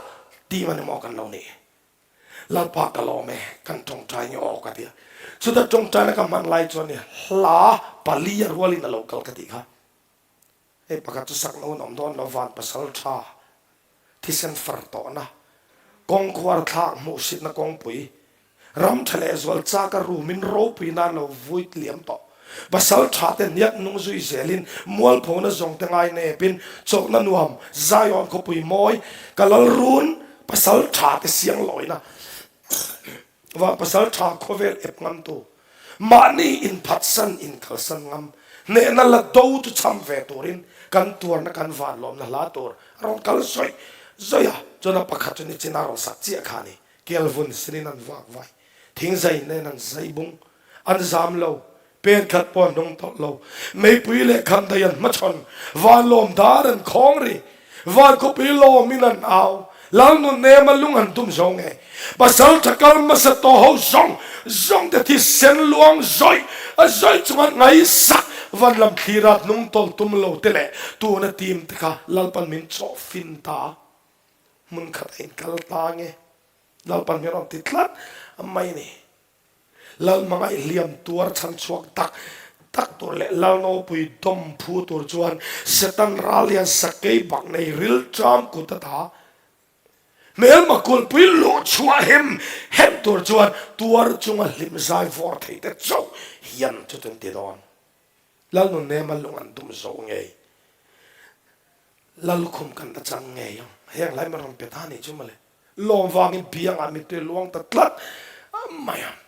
ti man emaw kan lo ni. Lalpa ka lawm e, kan tawngtai nge aw ka ti a. Chuta tawngtaina ka hman lai chuan hla pali a rualin a lo kal ka tih kha. Hei pakhat chu sak lo an awm dawn lo van pasal tha thisen far tawhna kawng khuar thlak hmuhsitna kawngpui ram tha leh zual chak a rumin ropui nan lo vui liam tawh pasal tha te hniak nung zui zelin mualphona zawng te ngai nepin chawlhna nuam Zion khawpui mawi ka lal run pasal tha te siang lawina Van pasal tha khawvel ep ngamtu, mahni inphatsan inkalsan ngam, hnehna la do chu cham ve turin kan tuarna kan van lawmna hla tur a rawn kal zawih zawih a, chuan a pakhat chu nichin a rawn sak chiah kha a ni. Kelvun sinin an vak vai, thingzai nen an zai bung, an zam lo, Pen khat pawh an hnung tawlh lo. Meipui leh khandai an hmachhawn. Van lawm dar an khawng ri. Van khawpui lawmin an au. Lal nun nema lung an tum zo nge. Pasal tha kal hmasa tawh ho zawng zawng te thisen luang zawih a zawih chunga ngaihsak van lam thlir a hnung tawlh tum lo te leh tuna team te kha Lalpan min chawh fin ta. Hmun khat a inkal ta nge. Lalpan min rawn ti tlat mai ni. Lalhmangaih hliam tuar chhan chhuak tak tak tur leh Lalnopui dawm phu tur chuan Satan ral hian sakei bak nei ril ṭam kut a ta. Hmelma kulhpui luh chhuah hem hem tur chuan tuar chunga hlim zai vawr thei te chauh hian chu chun ti dawn. Lalnunema lung an dum zo ngei. Lallukhum kan la chang ngei ang. Heng lai rawn pe ta nih chu mawle. Lawm vangin biangah mittui luang ta tlat mai a.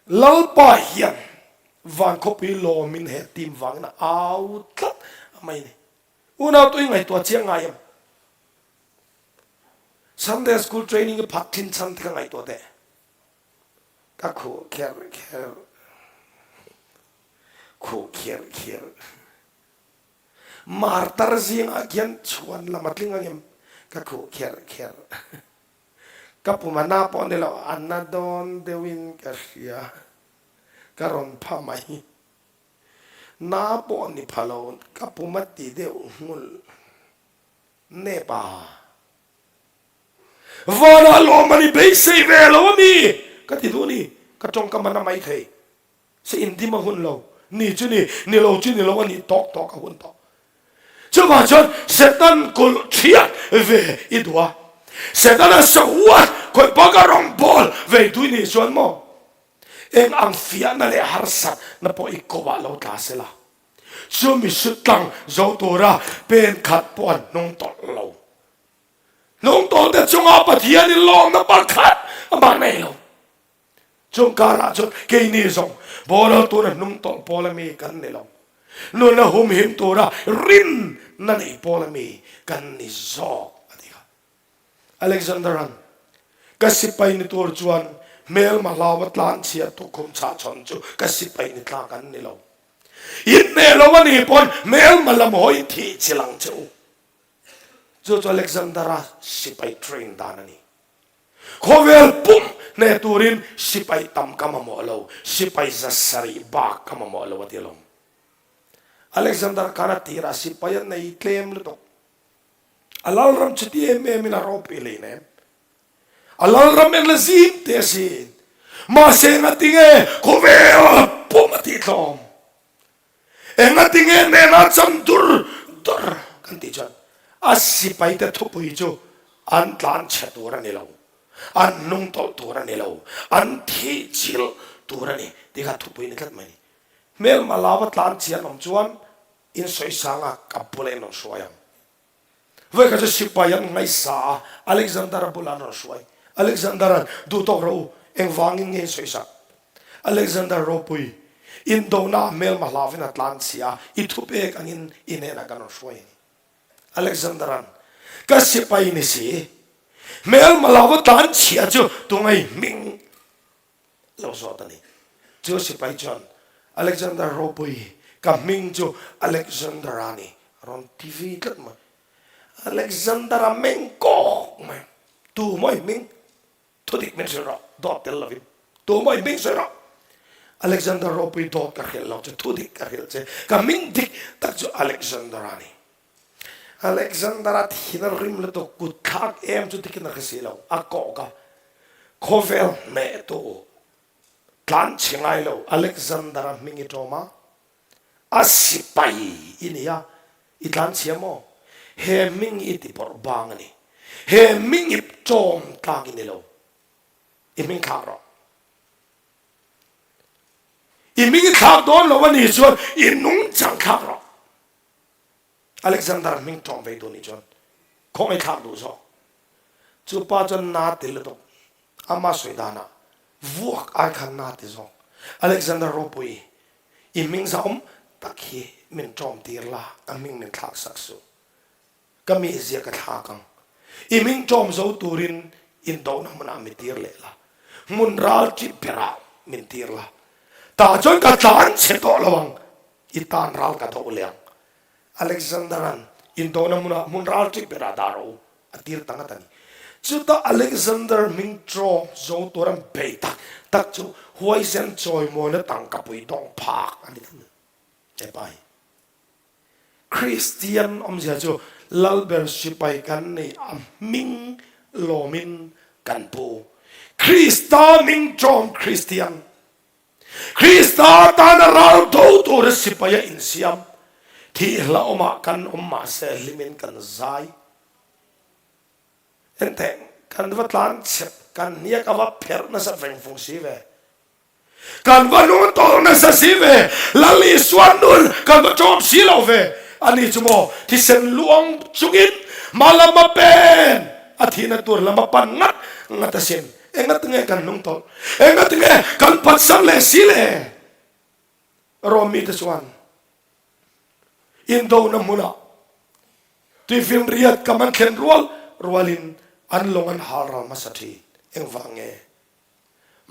Lalpa hian van khawpui lawmin he team vangin a au tlat mai a ni. Unau tui ngaihtuah chiang ngai em? Sunday school training i phat thin chhan te ka ngaihtuah teh. Ka khuh kher kher. Khuh kher kher. Martar zingah khian chhuan lam a tling angem ka khuh kher kher. Ka pum a na pawh ni lo, a na dawn deuhin ka hria, ka rawn pha mai. Na pawh ni pha lo, ka pum a ti deuh nghulh nep a. Vanah lawm a ni beisei ve lo a mi ka ti duh ni, ka tawngkam a na mai thei. Se indim a hun lo, ni chu ni, ni lo chu ni lo a nih tawk tawk a hun tawh. Chuvang chuan Satan kulh thiat ve i duh a, Setana sahuat khawih baka rawngbawl ve i duh i nih chuan maw eng ang fiahna leh harsatna pawh i ko ah lo tla sela, chumi sutlang zo tura pen khat pawh an hnung tawlh lo. Hnung tawlte chungah Pathianin lawmna pakhat amah nei lo. Chung karah chuan keini zawng boral tuna hnung tawlh pawl ami kan ni lo. Nuna humhim tura rinna nei pawl ami kan ni zawk a ti kha. Alexander-a'n ka sipai ni tur chuan hmelma hlaua tlanchhia tukhum chhahchhawn chu ka sipai ni tlak an ni lo. Inhneh lo a nih pawn hmelma lam hawi thih chilh ang che u. Chu chu Alexander-a sipai train dan a ni. Khawvel pum hneh turin sipai tam ka mamawh lo, sipai 700 bak ka mamawh lo a ti alawm. Alexander khan a tirah sipai a nei tlem lutuk. A lalram chuti em em in a ropui hlei nem. A lalram en la zim teh asin. Mahse engatinge khawvel pum a tihtlawm? Engatinge nena cham dur dur kan tih chuan a sipaite thupui chu an tlan chhe tur a ni lo, an hnung tawlh tur a ni lo, an thih chilh tur a ni tih kha thupui ni tlat mai a ni. Hmelma lava tlan chian awm chuan in sawisanga ka bulah in rawn hruai ang. Vawikhat chu sipai an ngaihsa a, Alexander-a bulah an rawn hruai. Alexander-a'n, Duh tawk rawh u, engvangin nge in sawisak? Alexander ropui, indona ah hmelma hlauvin a tlan chhia a, i thupek angin i hnenah kan rawn hruai a ni. Alexander-a'n, Ka sipai ni si, hmelma hlauva tlan chhia chu tungai hming lo zawt a ni. Chu sipai chuan, Alexander ropui, ka hming chu Alexander-a a ni, a rawn ti vi tlat mai. Alexander-a meng kawk mai, Tu maw i hming? Thudik min hrilh rawh, dawt tel lovin. Tu maw i hming sawi rawh? Alexander ropui dawt ka hrilh lo che, thudik ka hrilh che, ka hming dik tak chu Alexander-a a ni. Alexander-a thin a rim lutuk, kut thlak em chu dikin a hre si lo, a kawk a, khawvel hnehtu tlan chhe ngai lo Alexander-a hming i ṭawm a, a sipai i ni a, I tlanchhia maw? He hming hi i ti bawrh bang a ni. He hming hi ṭawm tlak i ni lo. I hming thlak rawh. I hming i thlak dawn lo a nih chuan i nungchang thlak rawh. Alexander hming ṭawm vei duh nih chuan khawngaih thlak duh zawk. Chu pa chuan na ti lutuk. Ama sawi danah vuak ai khan na ti zawk. Alexander ropui, i hming zahawm tak hi min ṭawm tir la, a hming min thlak sak suh. Ka mizia ka thlak ang. I hming ṭawm zo turin indona hmunah mi tir leh la, hmun ral ṭih berah min tir la. Tah chuan ka tlan chhe tawh lo ang, i tan ral ka doh leh ang. Alexander-a'n indona hmunah hmun ral ṭih berah dah rawh u, a tir ta ngat a ni. Chutah Alexander hming ṭawm zo tur an bei tak tak chu huaisen chawimawina tangkapui dawng phak a ni ta ni. Hepa hi. Kristian awmzia chu Lalber sipai kan nei a hming lawmin kan pu. Krista hming ṭawm Kristian. Krista tana ral do tura sipai a insiam. Thih hlauhawmah kan awm mahse hlimin kan zai. Enteh, kan va tlan chep, kan hniak a va pherh nasa veng fung si ve. Kan va nun tawh nasa si ve, Lal Isua nun kan va ṭawm si lo ve. Ani chu maw thisen luang chungin hma lam a pen, a thihna tur lam a pan ngat ngat asin. Enga tinge kan hnung tawlh? Enga tinge kan phatsan leh si le? Rom mite chuan indona hmunah tuifinriat kam an thlen rual rualin an lawng an hal ral hmasa ṭhin. Engvang nge?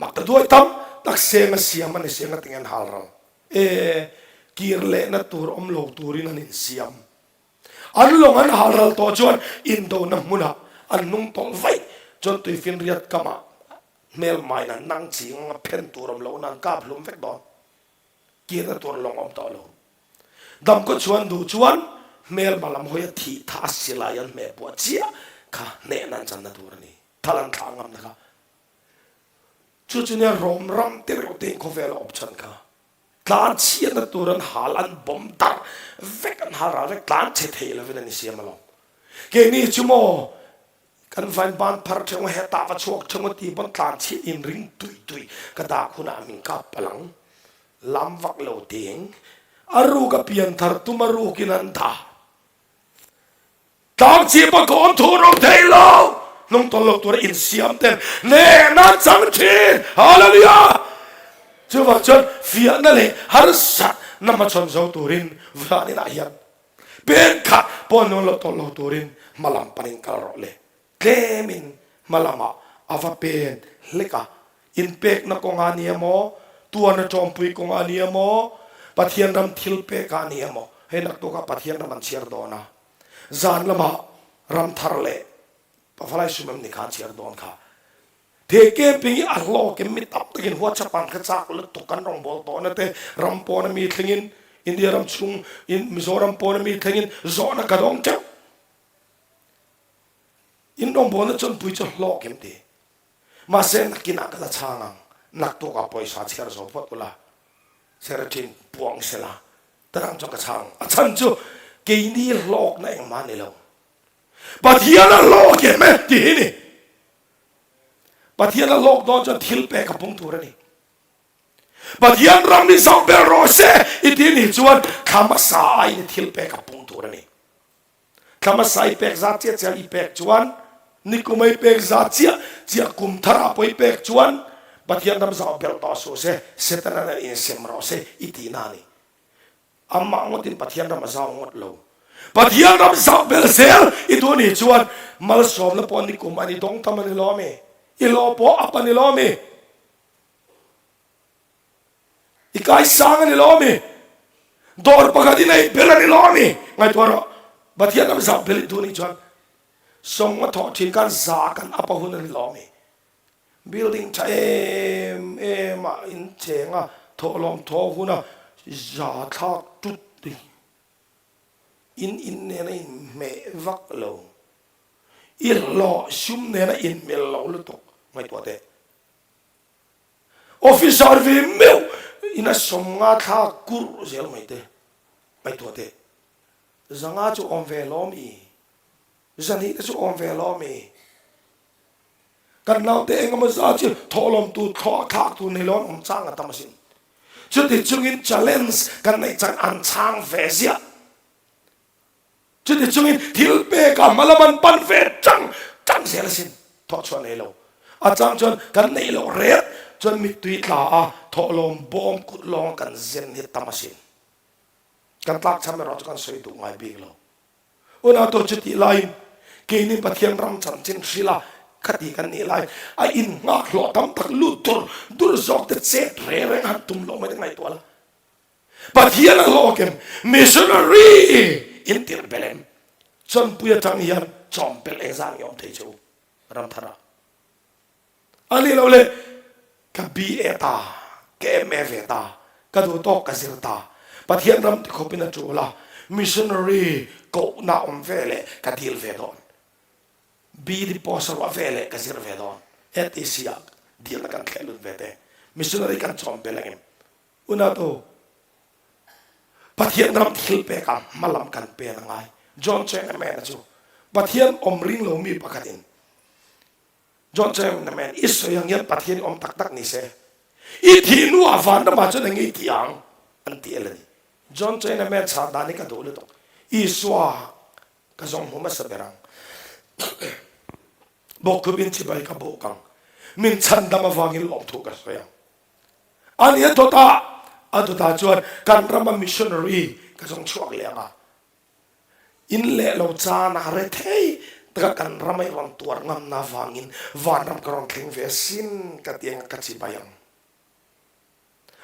Mak ta duai tam tak seng a siam a ni seng a tinge an hal ral e kir lehna tur awm lo turin an insiam. An lawng an hal ral tawh chuan indona hmunah an hnung tawlh vaih chuan tuifinriat kamah hmelmain an nang ching anga phen tur awm lohna an kap hlum vek dawn. Kirna tur lawng awm tawh lo. Damkaw chuan duh chuan hmelma lam hawi a thih tha a silai an hmeh puah chiah kha hnehna an channa tur a ni. Thal an thlah ngamna kha. Chu chu nia Rom ram te reuh tein khawvel a awp chhan kha. Tlan chhiatna tur an hal an bawm darh vek an hal ral vek tlan chhe thei lovin an insiam alawm. Keini chu maw kan vain ban phar theuh a hetah va chhuak theuh a ti pawn tlan chhiat inring tui tui ka dak hunah min kap palh ang. Lam vak lo ding. A ruk a pianthar tum a rukin an dah. Tlang chip a ka awm thu rawng thei lo. Hnung tawl lo tura insiam ten hnehna an chang thin. Hallelujah! Chuvang chuan fiahna leh harsatna hmachhawn zo turin vlan inah hian pen khat pawh hnung lo tawl lo turin hma lam panin kal rawh le. Tlemin hma lamah a va pen hlek a, inpekna kawngah a ni emaw, tuarna ṭawmpui kawngah a ni emaw, Pathian ram thil pekah a ni emaw, hei naktukah Pathian ram an chhiar dawn a. Zan lamah ram thar leh Pavalai sum em ni kha an chhiar dawn kha. Thei camping hi a hlawk em mi tam takin WhatsApp an kha chak lutuk kan rawngbâwl tawhna te ram pawna mi thlengin India ram chhung in Mizoram pawna mi thlengin zawhna ka dawng teuh. In rawngbâwlna chawnpui chu hlawk em ti. Mahse nakinah ka la chhang ang. Naktukah pawisa chhiar zo phawt ula. Secretary in puang sela Tarang chuan ka chhang. A chhan chu keini hlawkna engmah a ni lo. Pathian a hlawk em e tih hi ni. Pathian a hlawk dawn chuan thil pek a pung tur a ni. Pathian ram hi zauh ber rawh se i tih nih chuan thla hmasa aiin thil pek a pung tur a ni. Thla hmasa i pek zat chiah chiah i pek chuan nikum i pek zat chiah chiah kum thar ah pawh i pek chuan Pathian ram zauh belh tawh suh se, Setana nen insem rawh se i tihna a ni. Amah ngawtin Pathian ram a zau ngawt lo. Pathian ram zauh belh zel i duh nih chuan malsawmna pawh nikum a ni dawng tam a ni lo a mi? I hlawh pawh up a ni lo a mi? I kai sang a ni lo mi? Dawr pakhat i neih bel a ni lo mi? Ngaihtuah rawh. Pathian ram zauh bel i duh nih chuan sawng a thawh thin khan za kan up a hun a ni lo mi? Building tha em em ah in cheng a, thawhlawm thaw hun a za thlak tut ni. In in nen a inhmeh vak lo. I hlawh sum nen a inmel lo lutuk. Ngaihtuah teh. Officer ve meuh in a sawm nga thlak kurh zel mai te. Ngaihtuah teh. 05 chu awm ve lo mi? 200 te chu awm ve lo mi? Kan naute engemaw zat chu thawhlawm tur thlawh thlak tur nei lo an awm chang a tam asin. Chuti chungin challenge kan neih chuan an chhang ve ziah. Chuti chungin thil pek a hma lam an pan ve chang chang zel asin. Thawh chhuah nei lo. A chang chuan kan neih loh ret chuan mittui tla a thawhlawm bawm kut lawng kan zen hi tam asin. Kan tlak cham erawh chu kan sawi duh ngai bik lo. Unau tu chu tih laiin keini Pathian ram chanchin hrilh a khati kan nih lai a in nghak hlawh tam tak lut dur dur zawk te chet re reng han tum loh mai te ngaihtuah la. Pathian a hlawk em? Missionary in tirh belh em? Chawnpui atang hian chawm pelh engzah nge awm thei che u Ramthar ah? A nih loh le, ka BA ta, ka MA ve ta, ka duh tawk ka zir ta, Pathian ram ti khawpin a tul a, missionary kohna awm ve leh ka dil ve dawn, BD post a ruah ve leh ka zir ve dawn, etc ah dilna kan thleh lut ve te, missionary kan chawm bel angem? Unatu, Pathian ram thil pek ah hmalam kan pen a ngai. John Cheng-a chu Pathian awm ring lomi pakhatin John chuan na men i sawi ang hian Pathian i awm tak tak ni se, i thih hnuah vanramah chuan eng nge i tih ang? an ti el a ni. John chuan na men chhah dan hi ka duh lutuk. Isua ka zawng hmu hmasa ber ang. Bawkthupin chibai ka buk ang. Min chhandam avangin lawmthu ka sawi ang. Ani a dawt a, a dawtah chuan kan rama missionary ka zawng chhuak leh ang a. In leh lo chan a re thei taka kan ram a i rawn tuar ngamna avangin vanram ka rawn thleng ve asin ka ti anga ka chibai ang.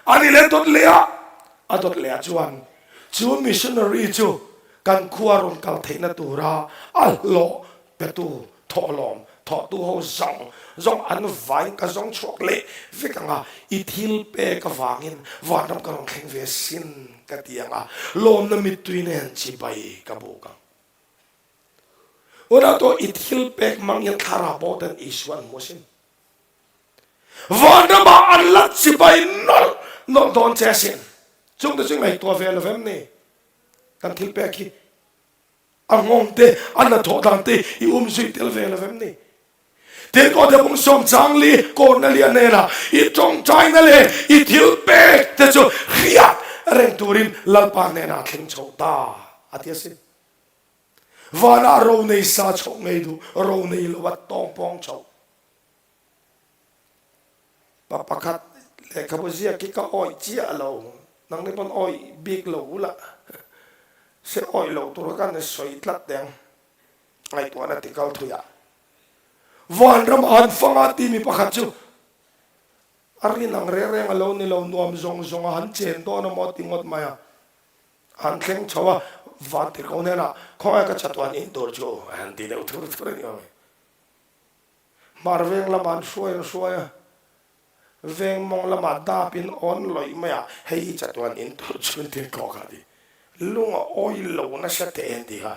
A ni leh dawt leh a, a dawt leh ah chuan chu missionary chu kan khua rawn kal theihna tura a hlawh petu thawhlawm thawhtu ho zawng zawng an vain ka zawng chhuak leh vek ang a, i thil pek avangin vanram ka rawn thleng ve sin ka ti ang a, lawmna mittui nen chibai ka buk ang. Unau tawh i thil pek hmang hian thlarau pawh ten Isua an hmu asin. Vanramah an la chibai nawlh nawlh dawn che asin. Chungte chu ngaihtuah ve lo vem ni? Kan thil pek hi A nghawng te, a hnathawh dan te i um zui tel ve lo vem ni? Tirhkoh te bung sawm chang li kawrna lian hnenah i tawngtaina leh i thil pek te chu hriat reng turin Lalpa hnenah a thleng chho ta a ti asin. Vanah ro nei sa chhoh ngei duh, ro nei lo a tawngpawng chhoh. Pa pakhat lehkhabu ziak hi ka awih chiah lo, nangni pawn awih bik lo ula, se awih loh tur kha kan sawi tlat teh ang, ngaihtuahna ti kal thui ah. Vanram a han fang a timi pakhat chu a rin ang reng reng a lo ni lo, nuam zawng zawng a han chen dawn a maw ti ngawt mai a, han thleng chho a, van tirhkoh hnenah khawngaih ka chatuan in tur chu a han ti deuh thur thur a ni awm e. Hmar veng lamah an hruai an hruai a, veng mawng lamah dap in awn lawih mai a, hei hi chatuan in tur chu an tin kawk a ti. Lung a awi lo nasa teh an ti kha.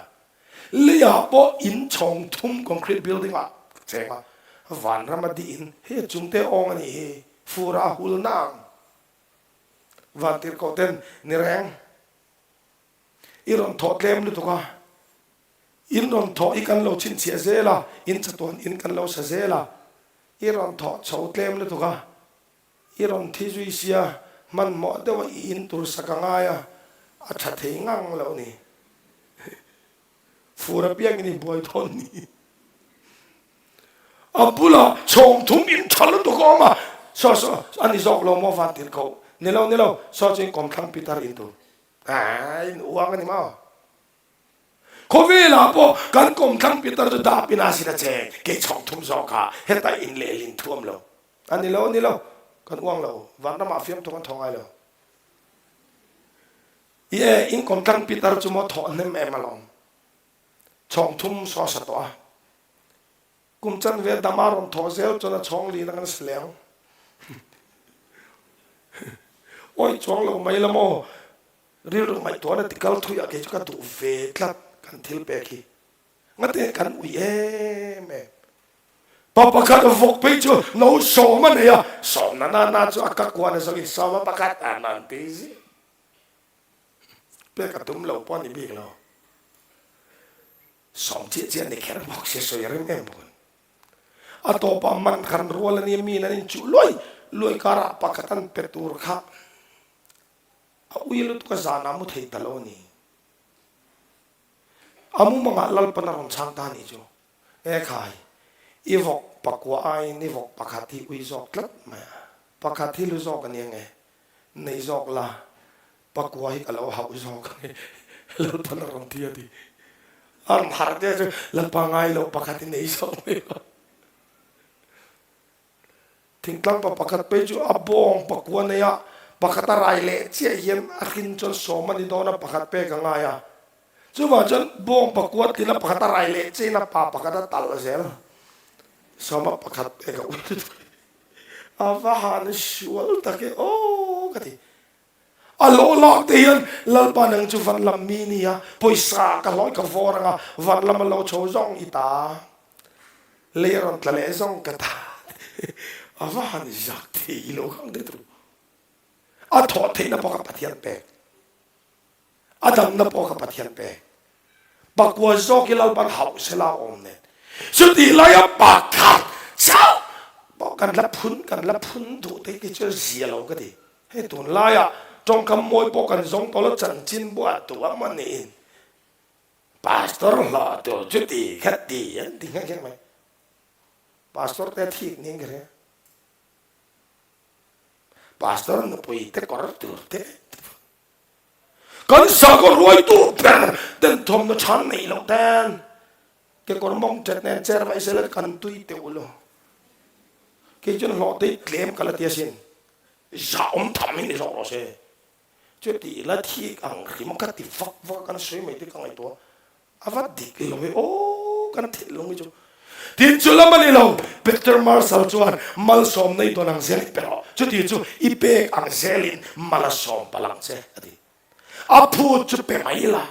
Leiah pawh in chhawng thum concrete building ah ka cheng a, vanram a dih in hei a chungte awng a nih hi, fur ah a hul na ang. Vantirhkoh ten ni reng i rawn thawh tlem lutuk a. In rawn thawh i kan lo chhinchhiah zel a, in chatuan in kan lo sa zel a, i rawn thawh chho tlem lutuk a, i rawn thi zui sia, hmanhmawh deuh a i in tur sak a ngai a, a tha thei ngang loh ni. Fur apiangin i buai dawn ni. A bulah chhawng thum in tha lutuk a awm a, saw saw a ni zawk lo maw van tirhkoh? Ni lo, ni lo, saw chu in kawmthlang Peter in tur. Aaa, in uang a ni maw? Khawvelah pawh kan kawmthlang Peter chu dap in a sin a che, kei chhawk thum zawk kha heta in lehlin thuam lo. A ni lo, a ni lo, kan uang lo, vanramah fiamthu kan thaw ngai lo. I e, in kawmthlang Peter chu maw thawh hnem em alawm, chhawng thum saw sa tawh a, kum chanve dama rawn thawh zel chuan a chhawng lin a kan sa leh ang. Awi chuang lo mai la maw? Rilru ngaihtuahna ti kal thui ah kei chu ka duh ve tlat kan thil pek hi. Ngate kan ui em em. Pa pakhat vawk phei chu no sawm a nei a, sawm na na na chu a ka kuan a zawng in sawm a pakhat a nan ti zia. Pek a tum lo pawh a ni bik lo. Sawm chiah chiah ni kher bawk sia sawi a rem em bawk a ni. A tawpah man khan rual a nia miin an inchuh luai luai karah pakhat an pe tur kha a ui lutuk a zanah mu thei ta lo a ni. A mumangah Lalpan a rawn chhang ta a nih chu. E khai, i vawk pakua aiin i vawk pakhat hi ui zawk tlat mai a, pakhat hi lu zawk a nia nge? Nei zawk la, pakua hi ka lo hauh zawk a ni. Lalpan a rawn ti a ti. A rawn harh te chu Lalpa ngai loh pakhat hi nei zawk mai a. Thingtlang pa pakhat phei chu a bawng pakua nei a, pakhat a rai leh chiah hian a hrin chuan sawm a ni dawn a, pakhat pek a ngai a. Chuvang chuan bawng pakua tlin a pakhat a rai leh chiah in a pa pakhat a talh zel. Sawm a pakhat pek a ui lutuk. A va han sual tak e aw ka ti. A lawh lak te hian Lalpa nang chu van lam mi nia, pawisa ka hlawi ka vawr anga van lam a lo chho zawng i ta, lei a rawn tla leh zawng ka ta a va han zak thei lo khang te thu. A thawh theihna pawh kha Pathian pek. A damna pawh kha Pathian pek. Pakua zawk hi Lalpan hauh sela a awm nen. Chutih laia pakhat chauh pawh kan la phun kan la phun duh te hi chu zia lo ka ti. Hei tunlaiah tawngkam mawi pawh kan zawng tawh lo chanchin buah duh a maw niin Pastor hlawh tur chuti kha ti an ti nghe nghe mai. Pastor te thik niin ka hria. Pastor nupui te kawr tur te kan sakhaw ruaitu ber ten thawmhnaw chhan neih loh ten kekawr mawng ṭet nen cher mai sela kan tui teuh lo. Kei chuan hlawh te hi tlem ka la ti asin. Zah awm tham hi ni zawk rawh se. Chuti la thik ang hrim a ka ti vak vak a kan sawi mai te ka ngaihtuah a va dik lo e aw kan thinlung hi chu. Tin chu lam a ni lo, Peter Marshall chuan malsawmna i dawn ang zel i pe rawh, chuti chu i pek ang zelin mal a sawm palh ang che a ti. A phut chu pe mai la,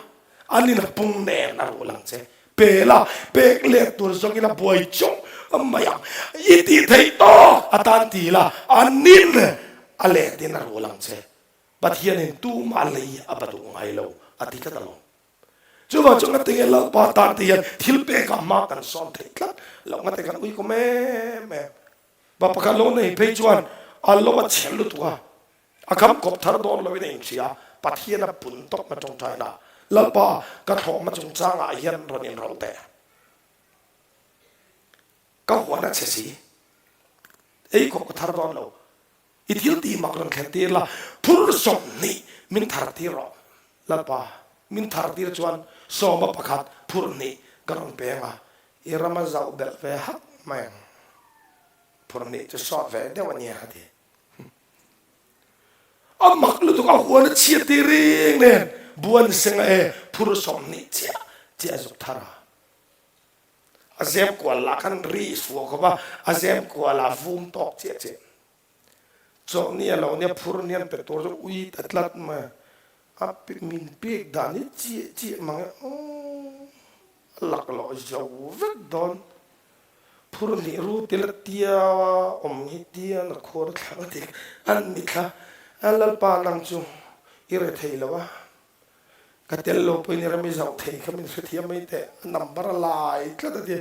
an in a pung nen a ruh lang che. Pe la, pek let tur zawngin a buai chawng mai ang. I tih theih tawk atan ti la, an in a letin a ruh lang che. Pathianin tumah lei a ba duh ngai lo a ti tlat alawm. Chuvang chu ngate nge Lalpa tan te hian thil pekah hma kan sawn theih tlat loh ngate kan ui kawm em em. Pa pakhat lo nei phei chuan a lo a chhiat lutuk a. A kham kawp thar dawn loin a inhria a, Pathian a pun tawp na tawngtaina, Lalpa, ka thlawhma chungchangah hian rawn inrawlh teh. Ka huan a chhe si. Ei khawp ka thar dawn lo. I thil tih mak rawn thlen tir la, phur 20 min thar tir rawh. Lalpa, min thar tir chuan sawma pakhat phur hnih ka rawn peng a, i ram a zauh belh ve hak mai ang. Phur hnih chu sawt ve deuh a nia, a ti. A mak lutuk a huan a chhiat tih reng nen buan seng a e phur 20 chiah chiah a zuk thar a. A zem kual lah khan ri fua khawp a, a zem kual ah vum tawk chiah chiah. Chawlhni a lo nia phur nian pe tur chu ui ta tlat mai a. Min pek dan hi chiah chiah mang e aww a laklawh zo vek dawn. Phur hnih ru til a tia awm hi tian a khuar thlang a ti an mithla a Lalpa nang chu i re thei lo a ka tel lo pawhin i ram i zauh thei kha min hrethiam mai teh a number a lai tlat a ti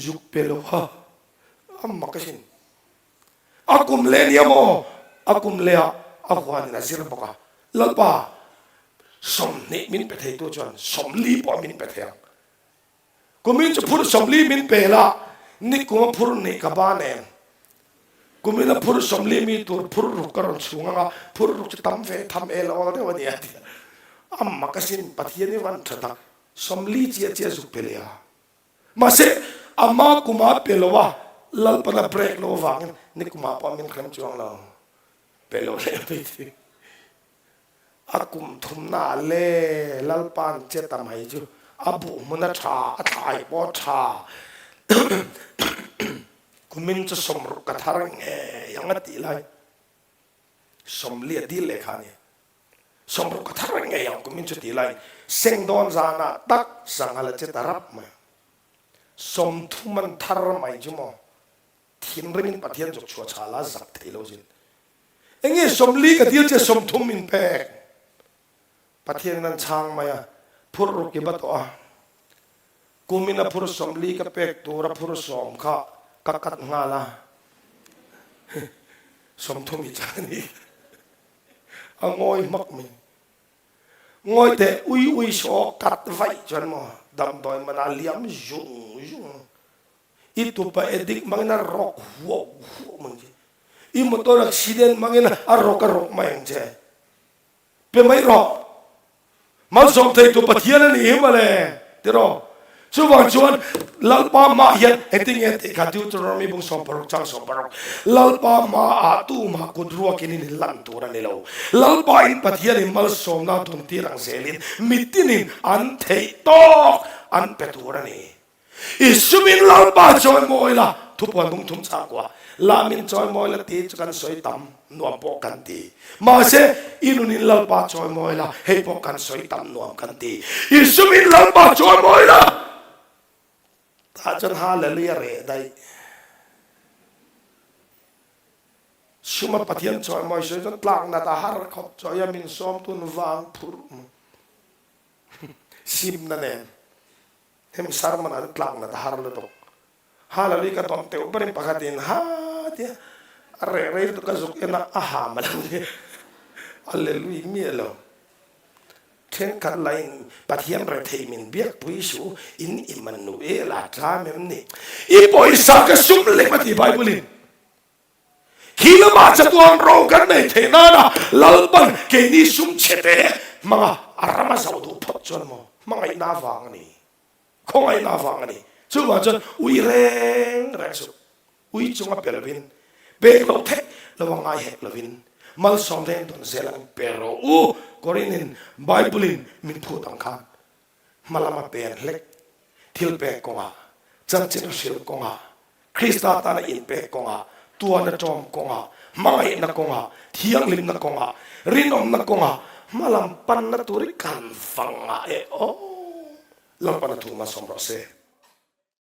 zuk pe lo a a mak asin a kum leh nia maw a kum leh ah a huanin a zir bawk a Lalpa 20 min pe thei tu chuan 40 pawh min pe thei ang. Kumin chu phur 40 min pe la, nikum a phur nih ka ba nen. Kumin a phur 40 mi tur phur ruk ka rawn chhung anga, phur ruk chu tam ve tham e lo ang deuh a ni a ti a. A mak asin, Pathian i van tha tak, 40 chiah chiah zuk pe leh a. Mahse, ama kuma pe lo a, Lalpan a break lo avangin nikumah pawh min hrem chuang lo, pe lo leh mai ti. A kum thumna le Lalpa'n che ta mai chu a buh hmun a tha, a thlai pawh a tha. Kumin chu sawmruk ka thar ngei ang a tih lai. 40 a dil leh kha a ni. Sawmruk ka thar ngei ang kumin chu tih lai. Seng dawn zanah tak sanghal a che ta rap mai. 30 an thar mai chu maw. Thinrim in Pathian zawk chhuah chhal a zak thei lo zin. Enge 40 ka dil che 30 min pek. Pathian in an chhang mai a, phurh ruk i ba tawh a. Kumin a phur 40 ka pek tur a phur sawm kha ka cut nghal a, 30 i chan a ni. A ngawi hmak mai. Ngawi teh ui ui saw cut vaih chuan maw damdawi manah liam zung zung. I tupa addict hmangin a rawk huau huau mai ang che. I motor accident hmangin a rawk a rawk mai ang che. Pe mai rawh. Malsawm theitu Pathian a ni hi mawle, tiraw? Chuvang chuan Lalpa hmaah hian engtin nge tih kha Deuteronomy bung 60 chang 60, Lalpa hmaah tumah kut ruakin in inlan tur a ni lo. Lalpa in Pathianin malsawmna a tawntir ang zelin mitinin an theih tawk an pe tur a ni. I sumin Lalpa chawimawi la, thupuan bung thum chhangkua la min chawimawi la tih chu kan sawi tam nuam pawh kan ti. Mahse, i nunin Lalpa chawimawi la, hei pawh kan sawi tam nuam kan ti. I sumin Lalpa chawimawi la, tah chuan Hallelujah reh daih. Suma Pathian chawimawi sawi chuan tlak nat a har khawp chawi a min sawm tun vang phurh simna nen. Hemi sermon ah chuan tlak nat a har lutuk. Hallelujah ka dawn teuh berin pakhatin ha tia a reh rei lutuk a zuk en a a ha ma lo nia. Hallelujah miah lo. Thenkhat lain Pathian rethei min biak pui suh in Immanuel a tlam em ni? I pawisa ka sum lem a ti Bible in. Khi lamah chatuan ro kan nei theih nana Lalpan keini sum chhe te hmanga a ram a zoh duh phawt chuan maw hmangaihna avang a ni, khawngaihna avang a ni. Chuvang chuan ui reng reng suh, ui chunga pe lovin, pek loh theih lo a ngai hek lovin malsawm reng dawn zel ang pe rawh u. Korin-in Bible-in min phut ang khan hma lama pen hlek thil pek kawngah, chanchin hrilh kawngah, Krista tana inpek kawngah, tuana ṭawm kawngah, hmangaihna kawngah, thianghlimna kawngah, rinawmna kawngah hma lam panna tur hi kan vang ngah e aw. Lalpana thu hmasawm rawh se.